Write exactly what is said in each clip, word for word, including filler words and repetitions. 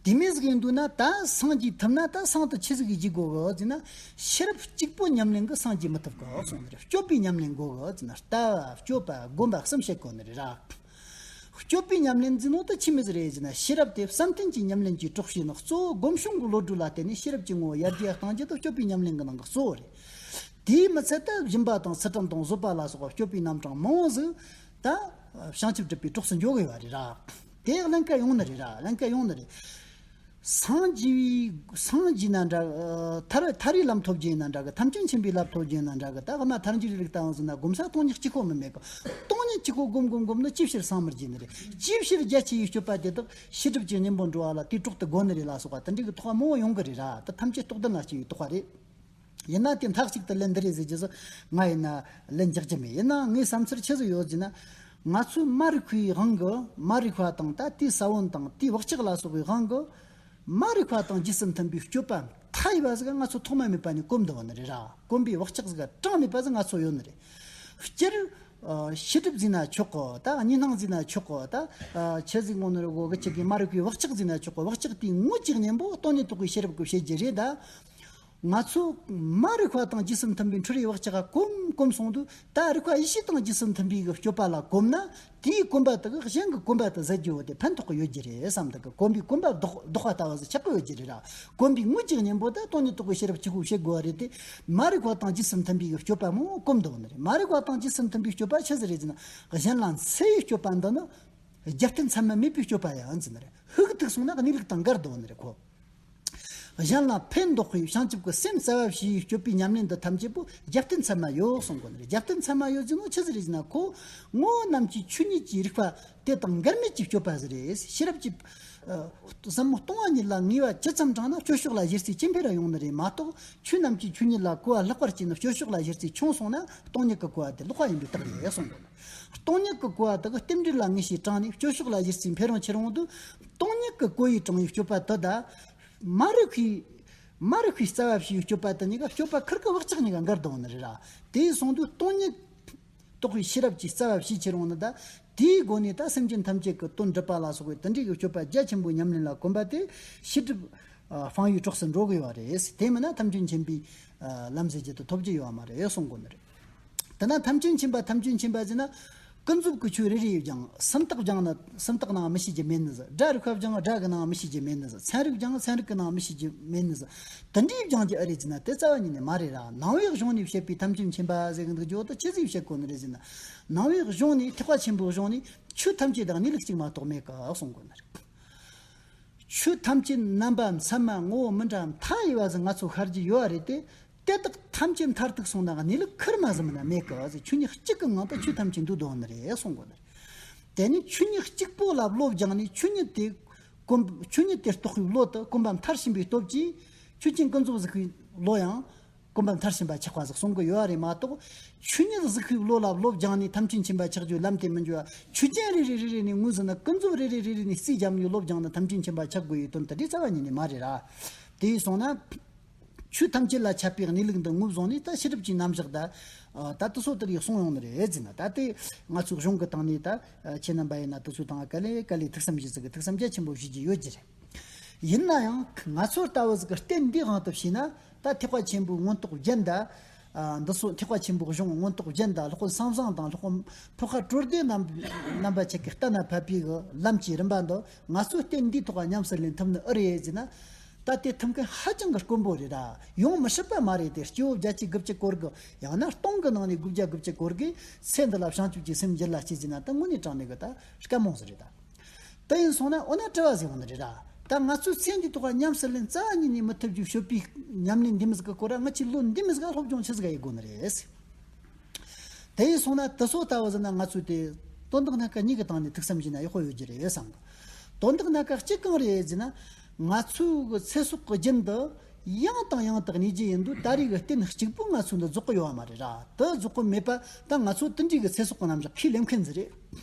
དེ་མོ་ཟིག་ཡིན་འདུག་ན། ད་སངས་རྒྱས་ཐུབ་ན་ད་སེམས་དེ་ཆི་ཟིག་གིས་རྒྱས་དགོས་གི་ཟེར་ན། ཤེས་རབ་གཅིག་པོ་ཉམས་ལེན་གིས་སངས་རྒྱས་མི་ཐུབ་གི་གསུངས་ནི་རེད། སྤྱོད་པའི་ཉམས་ལེན་དགོས་གི་ཟེར་ན། ལྟ་བ། སྤྱོད་པ། སྒོམ་པ་གསུམ་བྱེད་དགོས་ནི་རེད་ར། སྤྱོད་པའི་ཉམས་ལེན་ཟེར་ནོ་དེ་ཆི་མོ་ཟིག་རེད་ཟེར་ན། ཤེས་རབ་དེ་བསམ་གཏན་གྱི་ཉམས་ལེན་གྱི་གྲོགས་བྱས་ནས། གཙོ་བོ་སྒོམ་བྱུང་གི་བློ་གྲོས་ལ་བརྟེན་ནས་ཤེས་རབ་ཀྱི་ངོ་བོ་ཡར་རྒྱས་གཏང་རྒྱུ་དེ་སྤྱོད་པའི་ཉམས་ལེན་གི་ནང་གི་གཙོ་བོ་རེད། དེས་མི་ཚད་ད་སྦྱིན་པ་དང་ཚུལ་ཁྲིམས་དང་བཟོད་པ་ལ་སོགས་པ་སྤྱོད་པའི་རྣམ་གྲངས་མང་བོ་ཟིག་ད་བྱང་ཆུབ་སྒྲུབ་པའི་གྲོགས་སུ་འཇོག་གི་ཡོད་རེད་ར། དེ་ཀླན་ཀ་ཡོང་ནི་རེད་ར། ཀླན་ཀ་ཡོང་ནི་རེད། སངས་རྒྱས་པའི། སངས་རྒྱས་ན་འདྲ་གི། ཐར། ཐར་པའི་ལམ་ཐོབ་རྒྱུ་ཡིན་ན་འདྲ་གི། ཐམས་ཅད་མཁྱེན་པའི་ལམ་ཐོབ་རྒྱུ་ཡིན་ན་འདྲ་གི། ད་ཕ་མ་ཐར་འགྱུར་རིགས་ལྟ་བུ་ཟེར་ན། སྒོམ་ས་སྟོང་ཉིད་གཅིག་པོ་མིན་མེད་གི། སྟོང་ཉིད་གཅིག་པོ་སྒོམ་སྒོམ་སྒོམ་ནི་ཅིའི་ཕྱིར་སངས་མི་རྒྱས་ནི་རེད། ཅིའི་ཕྱིར་རྒྱ་ཆེ་བའི་སྤྱོད་པ་དེ་དག་ཤེས་སྒྲིབ་ཀྱི་གཉེན་པོར་འགྲོ་བ་ལ་དེའི་གྲོགས་དེ་དགོས་ནི་རེད་ལ་སོགས་པ་དེ་འདྲའི་གི་དོགས་པ་མང་བོ་ཡོང་གི་རེད་ར། ད་ཐམས་ཅད་རྟོགས་ལྡན་ལ་སྐྱེ་བའི་དོགས་པ་རེད། ཡིན་ན་དེ་མཐའ་གཅིག་ཏུ་ལན་འདི་རེད་ཟེར་རྒྱུ་ཟིག་ང་ཡིན་ན་ལན་རྒྱག་རྒྱུ་མེད། ཡིན་ནའང་ངའི་བསམ་ཚུལ་ཆི་ཟིག་ཡོད་ཟེར་ན། ང་ཚོའི་མ་རིག་པའི་དབང་གིས། མ་རིག་པ་དང་ད་དེའི་ས་བོན་དང་དེའི་བག་ཆགས་ལ་སོགས་པའི་དབང་གིས། མ་རིག་པ་དང་རྗེས་སུ་མཐུན་པའི་སྤྱོད་པ་མཐའ་ཡས་པ་ཟིག་ང་ཚོ་ཐོག་མ་མེད་པ་ནས་གོམས་འདུག་ནི་རེད་ར། གོམས་པའི་བག་ཆགས་ཟིག་གྲངས་མེད་པ་ཟིག་ང་ཚོ་ཡོད་ནི་རེད། སྤྱིར། ཨ། ཤེས་སྒྲིབ་ཟེར་ན་ཆོག་གི། ད་གཉིས་སྣང་ཟེར་ན་ཆོག་གི། ད། ཨ། ཆི་ཟིག་ངོ་ནོར་གོ་གི་ཆི་གི། མ་རིག་པའི་བག་ཆགས་ཟེར་ན་ཆོག་གི། བག་ཆགས་དེའི་དངོས་ཀྱི་གཉེན་པོ་སྟོང་ཉིད་རྟོགས་པའི་ཤེས་རབ་ཀྱིས་བྱེད་རྒྱུ་རེད་ད། ང་ཚོ་མ་རིག་པ་དང་རྗེས་སུ་མཐུན་པའི་འཁྲུལ་བའི་བག་ཆགས་གོམས་གོམས་སོང་དུས། ད་རིག་པ་ཡེ་ཤེས་དང་རྗེས་སུ་མཐུན་པའི་གི་སྤྱོད་པ་ལ་གོམས་ན། དེའི་གོམས་པ་དག་གཞན་གྱི་གོམས་པ་དེ་ཟད་རྒྱུ་བོ་དེ་ཕན་ཐོགས་ཀྱི་ཡོད་རྒྱུ་རེད་བསམ། དག་གི་གོམས་པའི་གོམས་པ་ལྡོག་ལྡོག་པ་ལྟ་བུ་ཟིག་ཆགས་ཀྱི་ཡོད་རྒྱུ་རེད་ར། གོམས་པའི་དངོས་ཀྱི་གཉེན་པོ་དེ་སྟོང་ཉིད་རྟོགས་པའི་ཤེས་རབ་གཅིག་པུས་བྱེད་དགོས་པ་རེད་དེ། མ་རིག་པ་དང་རྗེས་སུ་མཐུན་པའི་གི་སྤྱོད་པ་མང་བོ་གོམས་འདུག་ནི་རེད། མ་རིག་པ་དང་རྗེས་སུ་མཐུན་པའི་སྤྱོད་པ་ཆི་ཟིག་རེད་ཟེར་ན། གཞན་ལ་འཚེ་བའི་སྤྱོད་པ་འདི་ནི། རྒྱབ་རྟེན་ཚད་མ་མེད་པའི་སྤྱོད་པ་ཡང་ཟེར་ནི་རེད། ཧུག་ཐུག་སོང་ན་གནས་ལུགས་དང་འགལ་འདུག་ནི་རེད་ཁོ། གཞན་ལ་ཕན་འདོགས་པའི་བྱང་ཆུབ་ཀྱི་སེམས་རྩ་བ་བྱས་པའི་སྤྱོད་པའི་ཉམས་ལེན་འདི་ཐམས་ཅད་པོ་རྒྱབ་རྟེན་ཚད་མ་ཡོད་གསུང་གོ་ནི་རེད། རྒྱབ་རྟེན་ཚད་མ་ཡོད་ཟེར་ནོ་ཆི་ཟིག་རེད་ཟེར་ན། ཁོ་ངོ་བོ་རྣམ་བཅུའི་ཆོས་ཉིད་ཀྱི་རིག་པ་དེ་དང་འགལ་མེད་ཀྱི་སྤྱོད་པ་ཟིག་རེད། ཤེས་རབ་ཀྱི། ཨ། ཟབ་མོ་སྟོང་པ་ཉིད་ལ་ངེས་པ་ཇི་ཙམ་དྲངས་ན་སྤྱོད་ཕྱོགས་ལ་གཞི་རྩའི་སྐྱེ་འཕེལ་ར་ཡོང་ནི་རེད་མ་གཏོགས། ཆོས་རྣམས་ཀྱི་ཆོས་ཉིད་ལ་གོ་བ་ལྷག་པར་བྱས་ནས་སྤྱོད་ཕྱོགས་ལ་གཞི་རྩའི་ཆུང་སོང་ན་སྟོང་ཉིད་ཀྱི་གོ་བ་དེ་ལོག་པ་ཡིན་པའི་རྟགས་རེད་གསུང་གོ་ནི། སྟོང་ཉིད་ཀྱི་གོ་བ་དག་རྟེན་འབྲེལ་ལ་ངེས་ཤེས་དྲངས་ནས་སྤྱོད་ཕྱོགས་ལ་གཞི་རྩའི་འཕེལ་རིམ་ཁྱེར་འོང་དུས། སྟོང་ཉིད་ཀྱི་གོ་ཡིས་དྲངས་པའི་སྤྱོད་པ་དེ་དང་། མ་རིག་པའི། མ་རིག་པའི་རྩ་བ་བྱས་པའི་སྤྱོད་པ་དེ་གཉིས་ཀ་སྤྱོད་པ་ཁེར་གི་བག་ཆགས་གཉིས་ཀ་འགལ་འདུག་ནི་རེད་ར། དེ་སོང་དུས་སྟོང་ཉིད་རྟོགས་པའི་ཤེས་རབ་ཀྱིས་རྩ་བ་བྱས་ཁྱེར་འོང་ནི་དང་། དེའི་སྒོ་ནས་ད་སེམས་ཅན་ཐམས་ཅད་ཀྱི་དོན་སྒྲུབ་པ་ལ་སོགས་པའི་དེ་འདྲའི་གི་སྤྱོད་པ་རྒྱ་ཆེན་པོའི་ཉམས་ལེན་ལ་གོམས་པ་དེ་ཤེས་སྒྲིབ། ཨ། སྤང་བའི་གྲོགས་སུ་འགྲོ་གི་ཡོད་རེད། དེ་མིན་ན་ཐམས་ཅད་མཁྱེན་པའི། ཨ། ལམ་ཟེར་རྒྱུ་དེ་ཐོབ་རྒྱུ་ཡོད་མ་རེད་གསུང་གོ་ནི་རེད། དེ་ན་ཐམས་ཅད་མཁྱེན་པ་ཐམས་ཅད་མཁྱེན་པ་ཟེར་ན། ཀུན་རྫོབ་ཀྱི་ཆོས་རེ་རེ་སྦྱང་། སུམ་རྟགས་སྦྱང་ན་སུམ་རྟགས་ནང་མི་ཤེས་རྒྱུ་མེད་ནི་ཟིག་སྒྲ་རིག་པ་སྦྱང་ན་སྒྲ་གི་ནང་མི་ཤེས་རྒྱུ་མེད་ནི་ཟིག་ཚན་རིག་སྦྱང་ན་ཚན་རིག་གི་ནང་མི་ཤེས་རྒྱུ་མེད་ནི་ཟིག་དེ་འདྲའི་སྦྱང་རྒྱུ་ཨེ་རེད་ཟེར་ན། དེ་རྩ་བ་ཉིད་ནས་མ་རེད་ར། ནང་པའི་གཞུང་ནས་བཤད་པའི་ཐམས་ཅད་མཁྱེན་པ་ཟེར་གི་འདུག་རྒྱུ་དེ་ཆི་ཟིག་བཤད་གོ་ནི་རེད་ཟེར་ན། ནང་པའི་གཞུང་ནས། ཐེག་པ་ཆེན་པོའི་གཞུང་ནས་ཆོས་ཐམས་ཅད་དང་གནས་ལུགས་གཅིག་མ་གཏོགས་མེད་གི་གསུང་གོ་ནི་རེད། ཆོས་ཐམས་ཅད་རྣམ་པ་ཚད་མ་ངོ་བོ་མི་འདྲ་མཐའ་ཡས་པ་ཟིག་ང་ཚོ་ཤར་རྒྱུ་ཡོད་རེད་དེ། དེ་དག་ཐམས་ཅད་མཐར་ཐུག་སོང་ན་གནས་ལུགས་ཁེར་མ་ཟིག་མིན་ན་མེད་གི་ཟེར། ཆོས་ཉིད་གཅིག་གི་ངང་དུ་ཆོས་ཐམས་ཅད་འདུས་འདུག་ནི་རེད་གསུང་གོ་ནི་རེད། དེ་ནི་ཆོས་ཉིད་གཅིག་པོ་ལ་བློ་སྦྱངས་ནས་ཆོས་ཉིད་དེ་གོམས། ཆོས་ཉིད་དེ་རྟོགས་པའི་བློ་དེ་གོམས་པ་མཐར་ཕྱིན་པའི་སྟོབས་ཀྱིས། ཆོས་ཅན་ཀུན་རྫོབ་གཟིགས་པའི་བློ་ཡང་གོམས་པ་མཐར་ཕྱིན་པ་ཆགས་པ་ཟིག་གསུང་གི་ཡོད་རེད་མ་གཏོགས། ཆོས་ཉིད་གཟིགས་པའི་བློ་ལ་བློ་སྦྱངས་ནས་ཐམས་ཅད་མཁྱེན་པ་ཆགས་རྒྱུའི་ལམ་དེ་མི་འགྱུར་བ། ཆོས་ཅན་རེ་རེ་རེ་རེ་ནས་ངོས་ཟིན་ན། ཀུན་རྫོབ་རེ་རེ་རེ་རེ་ནས་རྩིས་བརྒྱབ་ནས་བློ་སྦྱངས་ན་ཐམས་ཅད་མཁྱེན་པ་ཆགས་དགོས་ཡོད་དོན་དེ་འདྲའི་རྩ་བ་ཉིད་ནས་མ་རེད་ར། དེ་ཡིན་སོང་ན། ཆོས་ཐམས་ཅད་ལ་ཁྱབ་པའི་གནས་ལུགས་འདི་ངོས་བཟུང་ནས། ད་ཤེས་རབ་ཀྱི་རྣམ་གཞག་ད། ཨ། ད་དེ་ཚོ་ལྟར་ཡང་གསུངས་ཡོང་ནི་རེད་ཟེར་ན། ད་དེ་ང་ཚོའི་གཞུང་གི་སྟེང་ནས་ད། ཨ། ཁྱེད་རྣམ་པ་ཡིན་ན་དེ་ཚོའི་སྟེང་ག་ལེ་ག་ལེ་ཐུགས་བསམ་བཞེས་ཟིག་གི་ཐུགས་བསམ་རྒྱ་ཆེན་པོ་བཞེས་ཀྱི་ཡོད་ཀྱི་རེད། ཡིན་ན་ཡང་ང་ཚོ་ལྟ་བུ་ཟིག་གི་རྟེན་འདིའི་དབང་དུ་བྱས་ན། ད་ཐེག་པ་ཆེན་པོའི་མངོན་རྟོགས་རྒྱན་ད། ཨ། འདི་ཚོ་ཐེག་པ་ཆེན་པོའི་གཞུང་མངོན་རྟོགས་རྒྱན་ད། སློབ་དཔོན་སེང་བཟང་དང་སློབ་དཔོན་འཕགས་པ་གྲོལ་སྡེ་རྣམ། རྣམ་པ་ཆ་གིས་གཏན་ལ་ཕབ་པའི་གི་ལམ་གྱི་རིམ་པ་འདི་ང་ཚོའི་རྟེན་འདིའི་ཐོག་ཉམས་སུ་ལེན་ཐུབ་ནི་ཨེ་རེད་ཟེར་ན། ད་དེ་ཐུབ་མཁན་ཧ་ཅང་གི་དཀོན་པོ་རེད་ར། ཡོང་མི་སྲིད་པ་མ་རེད་དེ། སྐྱེ་བོ་བརྒྱད་ཅུ་དགུ་བཅུ་སྐོར་གི། ཡང་ན་སྟོང་གི་ནང་ནས་དགུ་བརྒྱ་དགུ་བཅུ་སྐོར་གི་ཚེ་འདི་ལ་བྱང་ཆུབ་ཀྱི་སེམས་རྒྱུད་ལ་སྐྱེས་ཟིན་ན་ད་དངོས་གནས་དྲང་གནས་གི་ད་དཀའ་མོ་ཟིག་རེད་ད། དེ་ཡིན་སོང་ན་འོ་ན་དྲི་བ་ཟིག་ཡོང་ནི་རེད་ར། ད་ང་ཚོའི་ཚེ་འདིའི་ཐོག་ཉམས་སུ་ལེན་རྩ་བ་ཉིད་ནས་མི་ཐུབ་རྒྱུའི་སྤྱོད་པའི་ཉམས་ལེན་འདི་མོ་ཟིག་གི་སྐོར་ར། ང་ཚོས་ལོ་འདི་མོ་ཟིག་སློབ་སྦྱོང་ཆི་ཟིག་ཡེད་དགོས་ནི་རེད། དེ་ཡིན་སོང་ན་དེ་ཚོ་ལྟ་བུ་ཟིག་ན་ང་ཚོས་དེ་དོན་དག་སྣ་ཁ་གཉིས་ཀྱི་སྟེང་ནས་ཐུགས་བསམ་བཞེས་ན་ཡག་པོ་ཡོད་རྒྱུ་རེད་བསམ་གི། དོན་དག་སྣ་ཁ་གཅིག་གང་རེད་ཟེར་ན། ང་ཚོའི་གི་ཚེ་སྲོག་གི་རྒྱུན་དུ་ཡང་དང་ཡང་དུ་གནས་རྒྱུ་ཡིན་དུས། ད་རེས་ཀྱི་རྟེན་གཅིག་པུ་ང་ཚོ་འདི་རྫོགས་གི་ཡོད་མ་རེད་ར། དེ་རྫོགས་གི་མེད་པ་ད་ང་ཚོ་དེ་འདྲའི་གི་ཚེ་སྲོག་གི་རྣམ་གཞག་ཁས་ལེན་མཁན་ཟིག་རེད།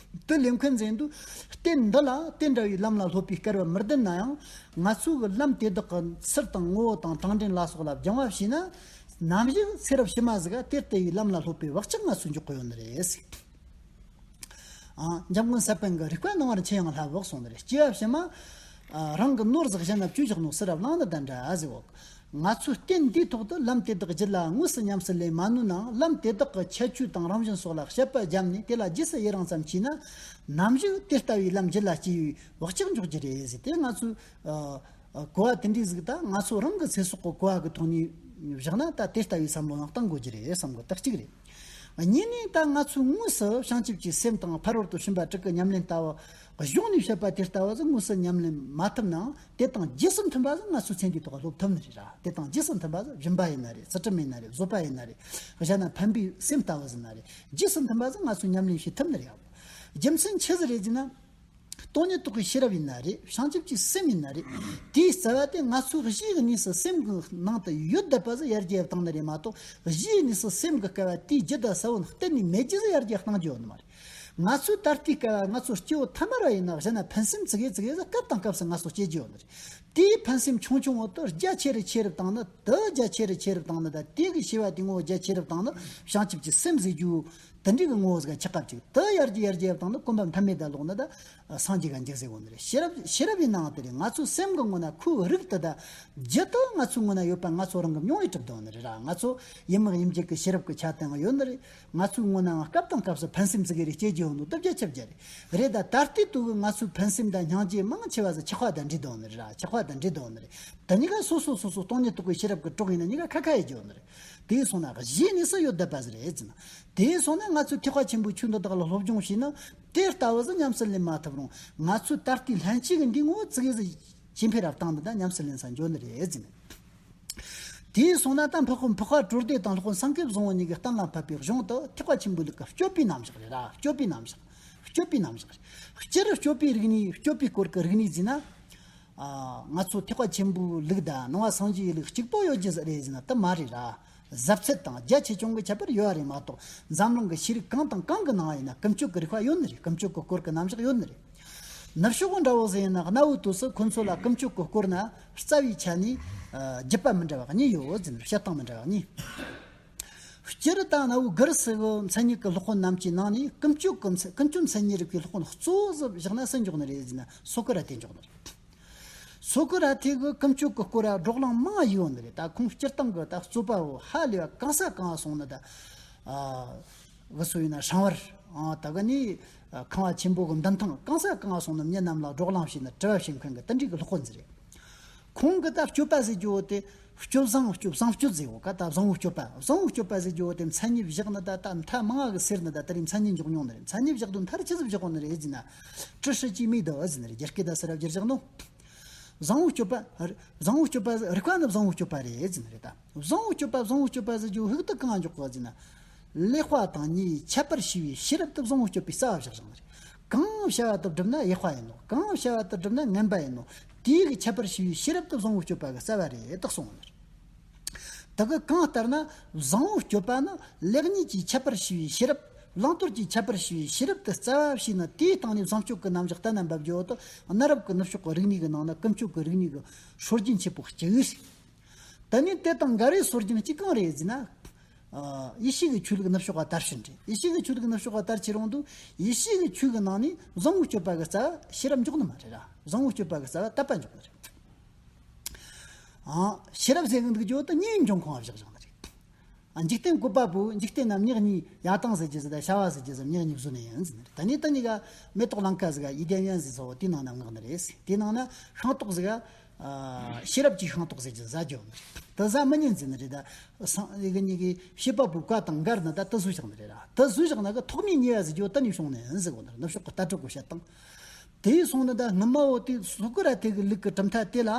དེ་ལེན་མཁན་ཟིག་ཡིན་དུས། རྟེན་འདི་ལ་དེ་འདྲ་བའི་ལམ་ལ་སློབ་པའི་སྐལ་བ་མི་ལྡན་ན་ཡང་། ང་ཚོའི་གི་ལམ་དེ་དག་གི་ཚུལ་དང་ངོ་བོ་དང་དྲང་འདྲེན་ལ་སོགས་ལ་སྦྱང་བ་བྱས་ན། ནམ་ཞིག་ཚེ་རབས་ཕྱི་མ་ཟིག་ག་དེ་ལྟ་བུའི་ལམ་ལ་སློབ་པའི་བག་ཆགས་ང་ཚོ་འཇོག་གི་ཡོད་ནི་རེད། ཨ། འཇམ་མགོན་ས་པཎ་གྱིས་རིགས་པ་སྣང་བར་མཁྱེན་ཡང་སླ་བོ་གསུངས་ནི་རེད། སྐྱེ་བ་ཕྱི་མ། ཨ། རང་གི་ནོར་ཟིག་གཞན་ན་བཅོལ་བཞག་ནོ་སི་ར་བླངས་ནི་དང་འདྲ་ཟེར་བོ། ང་ཚོས་རྟེན་འདིའི་ཐོག་ཏུ་ལམ་དེ་དག་རྒྱུད་ལ་དངོས་སུ་ཉམས་སུ་ལེན་མ་ནུས་ནའང་ལམ་དེ་དག་གི་ཁྱད་ཆོས་དང་རང་བཞིན་སོགས་ལ་དཔྱད་པ་བརྒྱབ་ནས་དེ་ལ་རྗེས་སུ་ཡི་རང་ཙམ་བྱས་ན། ནམ་ཞིག་དེ་ལྟ་བུའི་ལམ་རྒྱུད་ལ་སྐྱེ་བའི་བག་ཆགས་འཇོག་རྒྱུ་རེད་ཟེར་ཏེ། ང་ཚོས་ཨ་ཨ་གོ་བ་དེ་འདྲའི་ཟིག་ད་ང་ཚོ་རང་གི་ཚེ་སྲོག་གི་གོ་བ་གི་ཐོག་ནས་བཞག་ན། ད་དེ་ལྟ་བུའི་བསམ་བློ་ཡང་བཏང་དགོས་རྒྱུ་རེད་བསམ་གི། ད་གཅིག་རེད། གཉིས་ནས་ད་ང་ཚོས་དངོས་སུ་བྱང་ཆུབ་ཀྱི་སེམས་དང་ཕ་རོལ་ཏུ་ཕྱིན་པ་དྲུག་གི་ཉམས་ལེན་ལྟ་བུ་གཞུང་ནས་བཤད་པ་དེ་ལྟ་བུ་ཟིག་དངོས་སུ་ཉམས་ལེན་མ་ཐུབ་ནའང་དེ་དང་རྗེས་སུ་མཐུན་པ་ཟིག་ང་ཚོས་ཚེ་འདིའི་ཐོག་སློབ་ཐུབ་ནི་རེད་ར། དེ་དང་རྗེས་སུ་མཐུན་པ་ཟིག་སྦྱིན་པ་ཡིན་ན་རེད། ཚུལ་ཁྲིམས་ཡིན་ན་རེད། བཟོད་པ་ཡིན་ན་རེད། གཞན་ན་ཕན་པའི་སེམས་ལྟ་བུ་ཟིག་ན་རེད། རྗེས་སུ་མཐུན་པ་ཟིག་ང་ཚོས་ཉམས་ལེན་བྱེད་ཐུབ་ནི་རེད། རྒྱུ་མཚན་ཆི་ཟིག་རེད་ཟེར་ན། སྟོང་ཉིད་རྟོགས་པའི་ཤེས་རབ་ཡིན་ན་རེད། བྱང་ཆུབ་ཀྱི་སེམས་ཡིན་ན་རེད། དེའི་རྩ་བ་དེ་ང་ཚོའི་གཞིའི་གནས་སུ་སེམས་ཀྱི་ནང་དུ་ཡོད་བསྡད་པ་ཟིག་ཡར་རྒྱས་བཏང་ནི་རེད་མ་གཏོགས། གཞིའི་གནས་སུ་སེམས་ཀྱི་སྐལ་བ་དེའི་རྒྱུད་དང་ས་བོན་གཏན་ནས་མེད་རྒྱུ་ཟིག་ཡར་རྒྱས་བཏང་རྒྱུ་ཡོད་ནི་མ་རེད། ང་ཚོའི་ད་ལྟའི་སྐལ་བ། ང་ཚོ་སྐྱེ་བོ་ཐ་མལ་བ་ཡིན་ན་གཞན་ན་ཕན་སེམས་ཙི་གེ་ཙི་གེ་ཟིག་སྐབས་དང་སྐབས་སུ་ང་ཚོ་སྐྱེ་རྒྱུ་ཡོད་ནི་རེད། དེའི་ཕན་སེམས་ཆུང་ཆུང་བོ་དེ་རྒྱ་ཆེ་རུ་ཆེ་རུ་བཏང་ནི། དེ་རྒྱ་ཆེ་རུ་ཆེ་རུ་བཏང་ནི་དང་། དེ་གི་ཤེས་པ་དེ་ངོ་བོ་རྒྱ་ཆེ་རུ་བཏང་ནི་བྱང་ཆུབ་ཀྱི་སེམས་ཟེར་རྒྱུ། དེ་འདྲའི་གི་ངོ་བོ་ཟིག་ཆགས་པ་ཅིག། དེ་ཡར་རྒྱས་ཡར་རྒྱས་བཏང་ནི་གོ་འཕང་མཐའ་མེད་ད་ལོག་ནི་ད་སངས་རྒྱས་ག་འཇུག་ཟེར་གོ་ནི་རེད། ཤེས་རབ་ཤེས་རབ་ཡིན་ནའང་དེ་རེད། ང་ཚོའི་སེམས་གི་ངོ་ན་ཁོའི་རིགས་དེ་ད་རྒྱུ་དེ་ང་ཚོའི་ངོ་ན་ཡོད་པ་ང་ཚོ་རང་གི་མྱོང་བས་གྲུབ་བསྡད་ནི་རེད་ར། ང་ཚོ་ཡིན་མིན་ཡིན་གཅིག་གི་ཤེས་རབ་ཀྱི་ཆ་དེ་ཡང་ཡོད་ནི་རེད། ང་ཚོའི་ངོ་ནའང་སྐབས་དང་སྐབས་སུ་ཕན་སེམས་ཙི་གེ་རེ་སྐྱེ་རྒྱུ་ཡོད་ནོ་དེ་རྒྱ་ཁྱབ་རྒྱ་རེད། རེད། ད་ད་ལྟའི་དུས་ཀྱི་ང་ཚོའི་ཕན་སེམས་དང་སྙིང་རྗེ་མང་ཆེ་བ་ཟིག་ཆགས་པ་དང་འདྲེས་བསྡད་ནི་རེད་ར། ཆགས་པ་དང་འདྲེས་བསྡད་ནི་རེད། དེ་གཉིས་ཀ་སོ་སོ་སོ་སོ་སྟོང་ཉིད་རྟོགས་པའི་ཤེས་རབ་ཀྱི་གྲོགས་ཡིན་ན་གཉིས་ཀ་ཁ་ཁ་ཡེ་རྒྱུ་ཡོད་ནི་རེད། དེ་སོང་ན་གཞིའི་གནས་སུ་ཡོད་བསྡད་པ་ཟིག་རེད་ཟེར་ན། དེ་སོང་ན་ང་ཚོས་ཐེག་པ་ཆེན་པོའི་ཆོས་འདི་དག་ལ་སློབ་སྦྱོང་བྱས་ན། དེ་ལྟ་བུ་ཟིག་ཉམས་སུ་ལེན་མ་ཐུབ་རུང་། ང་ཚོའི་ད་ལྟའི་ལྷན་སྐྱེས་ཀྱི་འདི་ངོ་བོ་ཙི་གེ་ཟིག་ཇེ་འཕེལ་རབ་བཏང་ནི་དང་ཉམས་སུ་ལེན་ས་འགྱོ་ནི་རེད་ཟེར་ནས། དེ་སོང་ན་ད་འཕགས་པ་འཕགས་པ་གྲོལ་སྡེ་དང་སློབ་དཔོན་སངས་རྒྱས་བཟང་པོ་གཉིས་ཀྱིས་གཏན་ལ་ཕབ་པའི་གཞུང་དུ་ཐེག་པ་ཆེན་པོའི་ལུགས་ཀྱི་སྤྱོད་པའི་རྣམ་གཞག་རེད་ར། སྤྱོད་པའི་རྣམ་གཞག། སྤྱོད་པའི་རྣམ་གཞག་རེད། སྤྱིར་སྤྱོད་པའི་རིག་གནས། སྤྱོད་པའི་སྐོར་གྱི་རིག་གནས་ཟེར་ན། ཨ། ང་ཚོ་ཐེག་པ་ཆེན་པོའི་ལུགས་དང་ནང་པ་སངས་རྒྱས་ཀྱི་ལུགས་གཅིག་པོ་ཡོད་རྒྱུ་ཟིག་རེད་ཟེར་ན་དེ་མ་རེད་ར། གཟབ་ཚད་དང་རྒྱ་ཆེ་ཆུང་གི་ཁྱད་པར་ཡོད་རེད་མ་གཏོགས། འཛམ་གླིང་གི་ཤེས་རིག་གང་དང་གང་གི་ནང་ཡིན་ན་ཀུན་སྤྱོད་ཀྱི་རིག་པ་ཡོད་ནི་རེད། ཀུན་སྤྱོད་ཀྱི་སྐོར་གྱི་རྣམ་གཞག་ཡོད་ནི་རེད། ནུབ་ཕྱོགས་འདྲ་བོ་ཟིག་ཡིན་ན་གནའ་བོའི་དུས་སུ་ཁོ་ཚོ་ལ་ཀུན་སྤྱོད་ཀྱི་སྐོར་ན་རྩ་བའི་ཆ་ནས། ཨ། བརྒྱུད་པ་མི་འདྲ་བ་གཉིས་ཡོད་ཟེར་ནས། བཤད་སྟངས་མི་འདྲ་བ་གཉིས། སྤྱིར་བཏང་གནའ་བོའི་གུ་རུ་སི་གི་མཚན་ཉིད་ཀྱི་སློབ་དཔོན་རྣམས་ཀྱི་ནང་ནས་ཀུན་སྤྱོད་ཀྱི་མཚན། ཀུན་སྤྱོད་མཚན་ཉིད་རིག་པའི་སློབ་དཔོན་གཙོ་བོ་ཟིག་བཞག་ན་སུ་འཇོག་ནི་རེད་ཟེར་ན་སོ་ཀ་ར་ཏེ་འཇོག་ནི་རེད། སོ་ཀ་ར་ཏེ་གིས་ཀུན་སྤྱོད་ཀྱི་སྐོར་ར་བགྲོ་གླེང་མང་ཡོད་ནི་རེད། ད་ཁོང་སྤྱིར་བཏང་གི་ད་རྩོད་པ་བོ་ཧ་ལས་པ་གང་ས་གང་སོང་ནི་ད། ཨ། གི་སུ་ཡིན་ན་ཧྲང་བར། ཨ། ད་གི་ནི་ཨ་ཁང་བ་ཆེན་པོ་གི་མདུན་ཐང་གང་ས་གང་སོང་ནི་མྱི་རྣམས་ལ་བགྲོ་གླེང་བྱས་ནས་དྲི་བ་བྱེད་མཁན་གྱི་དེ་འདྲའི་གི་སློབ་དཔོན་ཟིག་རེད། ཁོང་གི་ད་སྤྱོད་པ་ཟེར་རྒྱུ་བོ་དེ། སྤྱོད་བཟང་སྤྱོད་བཟང་སྤྱོད་ཟེར་བོ་ཀ། ད་བཟང་བོ་སྤྱོད་པ། བཟང་བོ་སྤྱོད་པ་ཟེར་རྒྱུ་བོ་དེ་མཚན་ཉིད་བཞག་ནི་ད། ད་མཐའ་མང་ང་གི་ཟེར་ནི་ད། དེ་རིང་མཚན་ཉིད་འཇོག་མྱོང་ནི་རེད། མཚན་ཉིད་བཞག་དུས་མཐར་ཆི་ཟིག་བཞག་གོ་ནི་རེད་ཟེར་ན། 知识即美德ཟེར་ནི་རེད། རྒྱ་སྐད་ད་སི་ར་བསྒྱུར་བཞག་ནོ། བཟང་བོ་སྤྱོད་པ། བཟང་བོ་སྤྱོད་པ། རིག་པ་ནི་བཟང་བོ་སྤྱོད་པ་རེད་ཟེར་ནི་རེད་ད། བཟང་བོ་སྤྱོད་པ། བཟང་བོ་སྤྱོད་པ་ཟེར་རྒྱུ་ཧུག་ཏུ་གང་འཇོག་གོ་ཟེར་ན། ལེགས་པ་དང་ཉེས་པའི་ཁྱད་པར་ཤེས་པའི་ཤེས་རབ་དེ་བཟང་བོ་སྤྱོད་པའི་རྩ་བ་བཞག་བཞག་ནི་རེད། གང་བྱ་བ་དེ་བསྒྲུབ་ན་ཡག་པ་ཡིན་ནོ། གང་བྱ་བ་དེ་བསྒྲུབ་ན་ངན་པ་ཡིན་ནོ། དེའི་གི་ཁྱད་པར་ཤེས་པའི་ཤེས་རབ་དེ་བཟང་བོ་སྤྱོད་པ་གི་རྩ་བ་རེད་དེ་གསུངས་ནི་རེད། དེ་གི་གང་ལྟར་ན་བཟང་བོ་སྤྱོད་པ་ནི་ལེགས་ཉེས་ཀྱི་ཁྱད་པར་ཤེས་པའི་ཤེས་རབ། བླང་དོར་གྱི་ཁྱད་པར་ཤེས་པའི་ཤེས་རབ་དེ་རྩ་བ་ཤེས་ན། དེའི་སྟེང་ནས་བཟང་སྤྱོད་ཀྱི་རྣམ་གཞག་གཏན་ལ་འབེབས་རྒྱུ་བོ་དེ་གནའ་རབས་ཀྱི་ནུབ་ཕྱོགས་ཀྱི་རིག་གནས་ཀྱི་ནང་ན་ཀུན་སྤྱོད་ཀྱི་རིག་གནས་ཀྱི་སྲོལ་རྒྱུན་ཆེན་པོ་གཅིག་རེད། ད་ནི་དེ་དང་འགལ་བའི་སྲོལ་རྒྱུན་གཅིག་གང་རེད་ཟེར་ན། ཨ། ཡེ་ཤུ་གི་ཆོས་ལུགས་ནུབ་ཕྱོགས་པ་དར་ཕྱིན་རེད། ཡེ་ཤུ་གི་ཆོས་ལུགས་ནུབ་ཕྱོགས་པ་དར་ཕྱིན་རུང་དུས་ཡེ་ཤུ་གི་ཆོས་ཀྱི་ནང་ནས་བཟང་བོ་སྤྱོད་པ་གི་རྩ་བ་ཤེས་རབ་འཇོག་ནི་མ་རེད་ར། བཟང་བོ་སྤྱོད་པ་གི་རྩ་བ་དད་པ་འཇོག་ནི་རེད། ཨ། ཤེས་རབ་ཟེར་གི་འདུག་རྒྱུ་དེ་ཉེས་པའི་འབྱུང་ཁུངས་བཞག་བཞག་ནི་རེད། ཨ། འཇིག་རྟེན་བཀོད་པ་པོས་འཇིག་རྟེན་ན་མྱི་གཉིས། ཡ་དང་ཟེར་རྒྱུ་ཟིག་དང་བྱ་བ་ཟེར་རྒྱུ་ཟིག་མྱི་གཉིས་བཟོས་ནི་ཡིན་ཟེར་ནི་རེད། ད་ནི་དེ་གཉིས་ཀ་མེ་ཏོག་ལང་ཀ་ཟིག་ག་ཨི་ཌེན་ཡན་ཟེར་ཚོ་དེའི་ནང་ན་མངགས་ནི་རེད། དེའི་ནང་ན་ཤིང་ཏོག་ཟིག་ག་ཨ། ཤེས་རབ་ཀྱི་ཤིང་ཏོག་ཟེར་རྒྱུ་ཟ་རྒྱུ་ཡོད་ནི་རེད། དེ་ཟ་མི་ཉན་ཟེར་ནི་རེད། ད་སང་ཡི་གེ་གཉིས་ཀའི་བྱེད་པ་པོའི་བཀའ་དང་འགལ་ནི་ད་དེ་བཟོས་བཞག་ནི་རེད་ར། དེ་བཟོས་བཞག་ན་གི་ཐོག་མའི་ཉེས་པ་ཟེར་རྒྱུ་གཏན་ནས་བྱུང་ནི་ཡིན་ཟེར་གོ་ནི་རེད། ནུབ་ཕྱོགས་ཀྱི་ལྟ་གྲུབ་ཀྱི་བཤད་སྟངས། དེ་ཡིན་སོང་ནི་ད་སྔོན་མ་བོ་དེ་སོ་ཀ་ར་ཏེ་གི་ལུགས་ཀྱི་གྲུབ་མཐའ་དེ་ལ།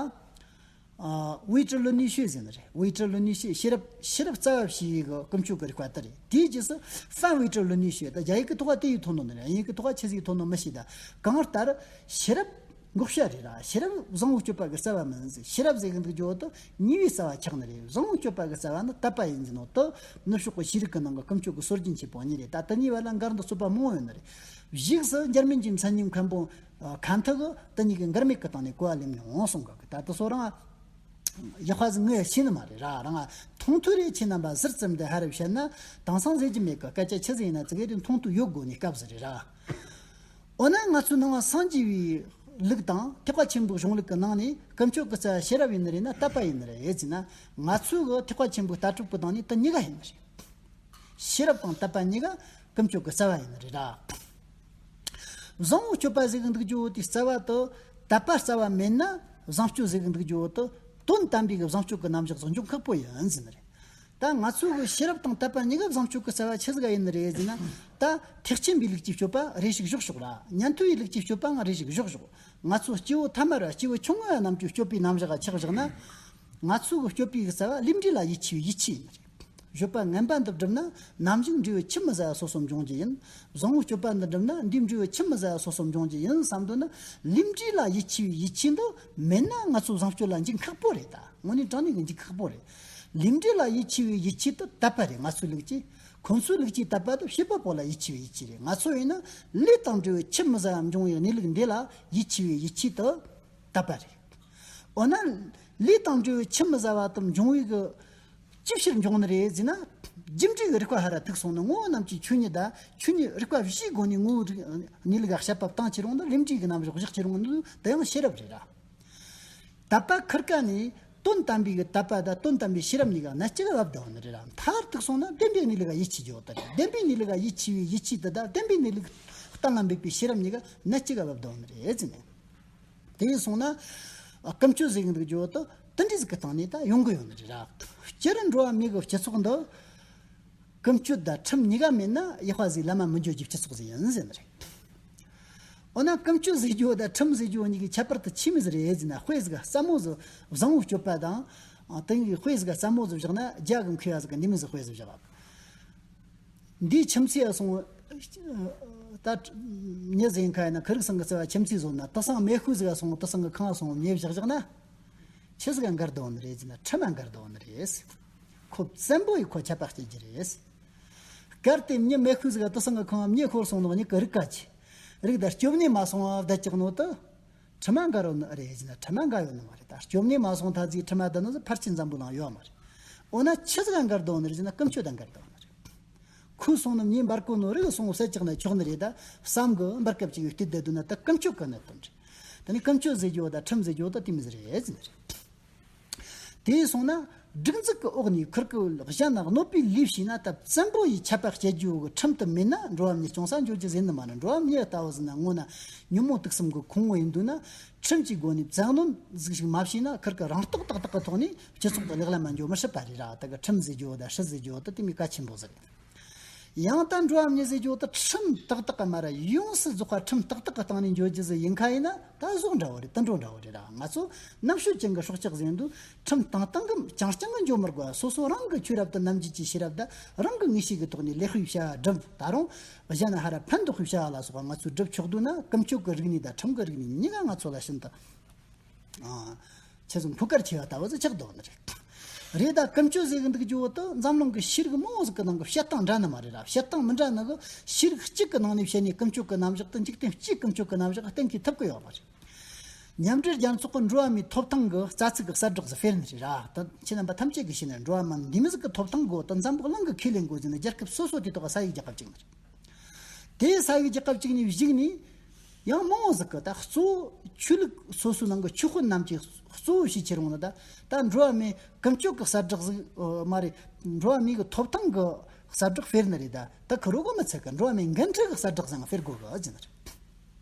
ཨ། 唯知论理学ཟེར་ནི་རེད། 唯知论理学། ཤེས་རབ་ཤེས་རབ་རྩ་བ་ཤེས་ཡི་གི་ཀུན་སྤྱོད་ཀྱི་རིག་པ་དེ་རེད། དེའི་རྗེས་སུ་反唯知论理学། ད་རྒྱ་ཡིག་གི་ཐོག་ག་དེ་ཡི་ཐོན་ནོ་ནི་རེད། དབྱིན་ཡིག་གི་ཐོག་ག་ཆི་ཟིག་ཐོན་ནོ་མི་ཤེས། ད་གང་ལྟར་ཤེས་རབ་འགོག་བྱ་རེད་ར། ཤེས་རབ་བཟང་བོ་སྤྱོད་པ་གི་རྩ་བ་མིན་ཟེར། ཤེས་རབ་ཟེར་གི་འདུག་རྒྱུ་བོ་དེ་ཉེས་པའི་རྩ་བ་ཆགས་ནི་རེད། བཟང་བོ་སྤྱོད་པ་གི་རྩ་བ་ནི་དད་པ་ཡིན་ཟེར་ནོ་དེ་ནུབ་ཕྱོགས་ཀྱི་ཤེས་རིག་གི་ནང་གི་ཀུན་སྤྱོད་ཀྱི་སྲོལ་རྒྱུན་ཆེན་པོ་གཉིས་རེད། ད་དེ་གཉིས་བར་ལ་འགལ་འདུ་རྩོད་པ་མང་བོ་ཡོད་ནི་རེད། གཞུག་སུ་འཇར་མན་གྱི་མཚན་ཉིད་མཁན་པོ་ཁན་ཐི་གིས་དེ་གཉིས་ཀྱི་འགལ་མེད་ཀྱི་སྟེང་ནས་གོ་བ་ལེན་མྱོང་གསུང་གི། ད་དེ་ཚོ་རང་ཡག་པ་ཟིག་ངས་ཤེས་ནི་མ་རེད་ར། རང་མཐོང་ཐོས་རེ་ཁྱེད་རྣམ་པ་ཟུར་ཙམ་དུ་ཧ་རུ་བཤད་ན་དེང་སང་ཟེར་རྒྱུ་མེད་གི། སྐད་ཆ་ཆི་ཟིག་ཡིན་ན་ཙི་གེ་དེ་མཐོང་ཐོས་ཡོད་དགོས་ནི་སྐབས་ཟིག་རེད་ར། འོ་ན་ང་ཚོའི་ནང་བ་སངས་རྒྱས་པའི་ ལུགས་དང་ཐེག་པ་ཆེན་པོའི་གཞུང་ལུགས་ཀྱི་ནང་ནས་ཀུན་སྤྱོད་ཀྱི་རྩ་བ་ཤེས་རབ་ཡིན་ནི་རེད་ན་དད་པ་ཡིན་ནི་རེད་ཟེར་ན། ང་ཚོའི་གི་ཐེག་པ་ཆེན་པོའི་ལྟ་གྲུབ་ཀྱི་སྟེང་ནས་དེ་གཉིས་ཀ་ཡིན་ནི་རེད། ཤེས་རབ་དང་དད་པ་གཉིས་ཀ་ཀུན་སྤྱོད་ཀྱི་རྩ་བ་ཡིན་ནི་རེད་ར། བཟང་བོ་སྤྱོད་པ་ཟེར་གི་འདུག་རྒྱུ་བོ་དེའི་རྩ་བ་དེ་དད་པ་རྩ་བ་མེད་ན། བཟང་སྤྱོད་ཟེར་གི་འདུག་རྒྱུ་བོ་དེ་དོན་དམ་པའི་གི་བཟང་སྤྱོད་ཀྱི་རྣམ་གཞག་ཟིག་འབྱུང་ཁག་པོ་ཡིན་ཟེར་ནི་རེད། ད་ང་ཚོ་གི་ཤེས་རབ་དང་དད་པ་གཉིས་ཀ་བཟང་སྤྱོད་ཀྱི་རྩ་བ་ཆི་ཟིག་ཡིན་ནི་རེད་ཟེར་ན། ད་ཐེག་ཆེན་པའི་ལུགས་ཀྱི་སྤྱོད་པ་རེ་ཞིག་བཞག་ཞོག་ར། ཉན་ཐོས་པའི་ལུགས་ཀྱི་སྤྱོད་པའང་རེ་ཞིག་བཞག་ཞོག། ང་ཚོ་སྐྱེ་བོ་ཐ་མལ་བ་སྐྱེ་བོ་ཆུང་ངུ་རྣམས་ཀྱི་སྤྱོད་པའི་རྣམ་གཞག་ཆགས་བཞག་ན། ང་ཚོ་གི་སྤྱོད་པའི་རྩ་བ་ལས་འབྲས་ལ་ཡིད་ཆེས་པའི་ཡིད་ཆེས་ཡིན་ནི་རེད། བརྗོད་པ་ངན་པ་འདི་བསྒྲུབས་ན། ནམ་ཞིག་འབྲས་བུ་ཆི་མི་ཟ་ཡ་སོ་སོ་འབྱུང་རྒྱུ་ཡིན། བཟང་བོའི་སྤྱོད་པ་འདི་བསྒྲུབས་ན་འདིའི་འབྲས་བུ་ཆི་མི་ཟ་ཡ་སོ་སོ་འབྱུང་རྒྱུ་ཡིན་བསམ་འདོད་ན། ལས་འབྲས་ལ་ཡིད་ཆེས་པའི་ཡིད་ཆེས་འདི་མེད་ན་ང་ཚོ་བཟང་སྤྱོད་ལ་འཇུག་ཁག་པོ་རེད། ད་དངོས་གནས་དྲང་གནས་ཀྱི་འཇུག་ཁག་པོ་རེད། ལས་འབྲས་ལ་ཡིད་ཆེས་པའི་ཡིད་ཆེས་དེ་དད་པ་རེད། ང་ཚོའི་ལུགས་ཀྱི། ཁོ་ཚོའི་ལུགས་ཀྱི་དད་པ་དེ་བྱེད་པ་པོ་ལ་ཡིད་ཆེས་པའི་ཡིད་ཆེས་རེད། ང་ཚོ་ཡིན་ན་ལས་དང་འབྲས་བུ་ཆི་མི་ཟ་ཡ་འབྱུང་བའི་གནས་ལུགས་འདི་ལ་ཡིད་ཆེས་པའི་ཡིད་ཆེས་དེ་དད་པ་རེད། འོ་ན་ལས་དང་འབྲས་བུ་ཆི་མི་ཟ་བ་དེ་འབྱུང་བའི་གི་ཅི་ཕྱིར་འབྱུང་ནི་རེད་ཟེར་ན། རྒྱུ་འབྲས་ཀྱི་རིགས་པ་ཧ་ར་ཐུག་སོང་ན། ངོ་བོ་རྣམས་ཀྱི་ཆོས་ཉིད་དང་ཆོས་ཉིད་རིགས་པ་བཞིའི་སྒོ་ནས་ངོ་བོའི་རིགས་གནས་ལུགས་ལ་དཔྱད་པ་བཏང་ཁྱེར་འོང་ན། ལས་འབྲས་ཀྱི་རྣམ་གཞག་བཞག་ཁྱེར་འོང་ན། དེ་ཡང་ཤེས་རབ་རེད་ར། དད་པ་ཁུར་ཀ་ནས་དོན་དམ་པའི་གི་དད་པ་དང་དོན་དམ་པའི་ཤེས་རབ་གཉིས་ཀ་སྣ་གཅིག་ག་བབས་བསྡད་ཡོད་ནི་རེད་ར། མཐར་ཐུག་སོང་ན་བདེན་པའི་གནས་ལུགས་ལ་ཡིད་ཆེས་རྒྱུ་དེ་རེད། བདེན་པའི་གནས་ལུགས་ལ་ཡིད་ཆེས་པའི་ཡིད་ཆེས་དེ་དང་བདེན་པའི་གནས་ལུགས་གཏན་ལ་འབེབས་པའི་ཤེས་རབ་གཉིས་ཀ་སྣ་གཅིག་ག་བབས་བསྡད་ཡོད་ནི་རེད་ཟེར་ནས། དེ་ཡིན་སོང་ན། ཨ། ཀུན་སྤྱོད་ཟེར་གི་འདུག་རྒྱུ་དེ་དེ་འདྲའི་ཟིག་གི་སྟེང་ནས་ད་ཡོང་གི་ཡོད་ནི་རེད་ར། སྤྱིར་འགྲོ་བ་མི་གི་སྤྱི་ཚོགས་འདི། ཀུན་སྤྱོད་དང་ཁྲིམས་གཉིས་ཀ་མེད་ན་ཡག་པ་ཟིག་ལམ་མ་མི་འགྱོ་རྒྱུའི་སྤྱི་ཚོགས་ཟིག་ཡིན་ཟེར་ནི་རེད། འོ་ན་ཀུན་སྤྱོད་ཟེར་རྒྱུ་དང་ཁྲིམས་ཟེར་རྒྱུ་གཉིས་ཀྱི་ཁྱད་པར་དེ་ཆི་མོ་ཟིག་རེད་ཟེར་ན། དཔེ་ཟིག་ག་སྲ་མོ་ཟིག་བཟང་བོའི་སྤྱོད་པ་དང་། ཨ། དེ་གི་དཔེ་ཟིག་ག་སྲ་མོ་ཟིག་བཞག་ན། རྒྱ་གི་མཁས་པ་ཟིག་གིས་འདི་མོ་ཟིག་དཔེ་ཟིག་བཞག་ག། འདིའི་ཁྱིམ་མཚེས་ཡ་སོང་། ད་མྱི་ཟིག་ཡིན་ཁ་ཡིན་ན། ཁི་རིག་ཚང་གི་རྩ་བ་ཁྱིམ་མཚེས་བཟོ་ན། དེ་སང་མེ་ཤུགས་ཟིག་ག་སོང་། དེ་སང་གི་ཁང་སོང་། མྱི་བཞག་བཞག་ན། ཆི་ཟིག་ག་འགལ་འདུ་ནི་རེད་ཟེར་ན། ཁྲིམས་མ་འགལ་འདུ་ནི་རེད། ཁོ་བཙན་པོ་ཡིས་ཁོ་ཆད་པ་བཅད་རྒྱུ་རེད། གལ་ཏེ་མྱི་མེ་ཤུགས་ཟིག་ག་དེ་སང་གི་ཁང་མྱི་ཤོར་སོང་ནོ། མྱི་གི་རིག་ག་ཆི། རིག་ད་སྐྱོབ་ནས་མ་སོང་བ་བསྡད་ཀྱག་ནོ་དེ། ཁྲིམས་མ་འགལ་ཡོད་ནི་རེད་ཟེར་ན། ཁྲིམས་མ་འགལ་ཡོད་ནི་མ་རེད། ད་སྐྱོབ་ནས་མ་སོང་ཐ་ཚིག་ཁྲིམས་མ་འདི་ནི་ཕལ་ཆེར་འཛམ་བུ་གླིང་ཡོད་མ་རེད། འོ་ན་ཆི་ཟིག་ག་འགལ་འདུ་ནི་རེད་ཟེར་ན། ཀུན་སྤྱོད་དང་འགལ་འདུ་ནི་རེད། ཁོ་སོང་ནམ་ཉིན་འབར་གོ་ནོ་རིག་སོང་བསད་ཀྱག་ན་ཆོག་ནི་རེད། ད་བསམ་གི་འབར་སྐབས་ཅིག་ཡོད་བལྟས་བསྡད་འདུག་ན། ད་ཀུན་སྤྱོད་གི་གནད་དོན་རེད། དེ་ནི་ཀུན་སྤྱོད་ཟེར་རྒྱུ་དང་ཁྲིམས་ཟེར་རྒྱུ་ད་དེ་མོ་ཟིག་རེད་ཟེར་ནི་རེད། དེ་སོང་ན་སྒྲིག་འཛུགས་ཀྱི་འོག་ནས་ཁུར་གི་གཞན་ལ་གནོད་པའི་ལས་བྱས་ན། ད་བཙན་པོ་ཡིས་ཆད་པ་བཅད་རྒྱུ་གི་ཁྲིམས་དེ་མེད་ན་འགྲོ་བ་མི་སྐྱོང་ས་འགྱོ་རྒྱུ་ཟེར་ནི་མ་རེད། འགྲོ་བ་མི་ལྟ་བུ་ཟེར་ན་ངོ་ན་ཉོན་མོངས་དུག་གསུམ་གི་ཁོངས་ཡིན་འདུག་ན། ཁྲིམས་ཀྱི་སྒོ་ནས་བཙན་གནོན་ཟིག་ཞིག་མ་བྱས་ན། ཁུར་གི་རང་རྟོགས་ཏག་ཏག་གི་ཐོག་ནས་སྤྱི་ཚོགས་དང་ལེགས་ལམ་མ་འགྱོ་མི་སྲིད་པ་རེད་ར། ད་གི་ཁྲིམས་ཟེར་རྒྱུ་དང་སྲིད་ཟེར་རྒྱུ་དེ་དེ་མོ་གལ་ཆེན་པོ་ཟིག་རེད། ཡང་ད་འགྲོ་བ་མི་ཟེར་རྒྱུ་དེ་ཁྲིམས་ཏག་ཏག་གི་མ་ར་ཡོངས་སུ་རྫོགས་པ་ཁྲིམས་ཏག་ཏག་གི་སྟེང་ནས་འགྱོ་རྒྱུ་ཟིག་ཡིན་ཁ་ཡིན་ན། ད་ཟོག་འདྲ་བོ་རེད། དུད་འགྲོ་འདྲ་བོ་རེད་ར། ང་ཚོ་རྣམ་དཔྱོད་ཅན་གྱི་སྲོག་ཆགས་ཟེར་འདུག་ཁྲིམས་བཏང་བཏང་གི་རྐྱང་རྐྱང་གི་འགྱོ་མི་དགོས། སོ་སོ་རང་གི་ཆོས་རབ་དང་རྣམ་འབྱེད་ཀྱི་ཤེས་རབ་དང་། རང་གི་ངེས་ཤེས་ཀྱི་ཐོག་ནས་ལེགས་པའི་བྱ་བ་བསྒྲུབ། ད་རུང་གཞན་ལ་ཧ་ར་ཕན་འདོགས་པའི་བྱ་བ་ལ་སོགས་པ་ང་ཚོས་སྒྲུབ་ཆོག་འདུག་ན། ཀུན་སྤྱོད་ཀྱི་རིག་གནས་དང་ཁྲིམས་ཀྱི་རིག་གནས་གཉིས་ཀ་ང་ཚོ་ལ་ཤིན་ཏུ། ཨ། ཆེ་ཙམ་ཕུགས་ཀར་ཆེ་བ་ལྟ་བུ་ཟིག་ཆགས་འདུག་ནི་རེད། རེད། ད་ཀུན་སྤྱོད་ཟེར་གི་འདུག་རྒྱུ་བོ་དེ་འཛམ་གླིང་གི་ཤེས་རིག་མང་བོ་ཟིག་གི་ནང་གི་བཤད་སྟངས་འདྲ་ནི་མ་རེད་ར། བཤད་སྟངས་མི་འདྲ་ནི་གི་ཤེས་རིག་གཅིག་གི་ནང་ནས་བཤད་ནས་ཀུན་སྤྱོད་ཀྱི་རྣམ་གཞག་དེ། འཇིག་རྟེན་སྤྱིའི་ཀུན་སྤྱོད་ཀྱི་རྣམ་གཞག་གཏན་འཁེལ་ཐུབ་ཀྱི་ཡོད་མ་རེད། མཉམ་འབྲེལ་རྒྱལ་ཚོགས་ཀྱི་འགྲོ་བ་མིའི་ཐོབ་ཐང་གི་རྩ་ཚིག་གི་གསལ་བསྒྲགས་ཟིག་སྤེལ་ནི་རེད་ར། ད་ཁྱེད་རྣམ་པ་ཐམས་ཅད་ཀྱིས་ཤེས་ནི་རེད། འགྲོ་བ་མི་འདི་མོ་ཟིག་གི་ཐོབ་ཐང་དགོས། ད་འཛམ་བུ་གླིང་གི་ཁས་ལེན་དགོས་ཟེར་ནས་རྒྱལ་ཁབ་སོ་སོ་དེ་ཐོག་ག་ས་ཡིག་རྒྱག་ག་བཅུག་ནི་རེད། དེ་ས་ཡིག་རྒྱག་ག་བཅུག་ནས་གཞུག་ནས། ཡང་མང་བོ་ཟིག་གི་ད་གཙོ་བོ་ཆོས་ལུགས་སོ་སོའི་ནང་གི་ཆོས་དཔོན་རྣམས་ཀྱིས་གཙོ་བོ་བྱས་ཁྱེར་འོང་ན། ད་ད་འགྲོ་བ་མིའི་ཀུན་སྤྱོད་ཀྱི་གསལ་བསྒྲགས་ཟིག་མ་རེད། འགྲོ་བ་མིའི་གི་ཐོབ་ཐང་གི་གསལ་བསྒྲགས་སྤེལ་ནི་རེད། ད་ད་ཁུ་རོ་གོ་མི་ཚད་གི་འགྲོ་བ་མིའི་འགན་འཁྲི་གི་གསལ་བསྒྲགས་ཟིག་སྤེལ་དགོས་གི་ཟེར་ནི་རེད།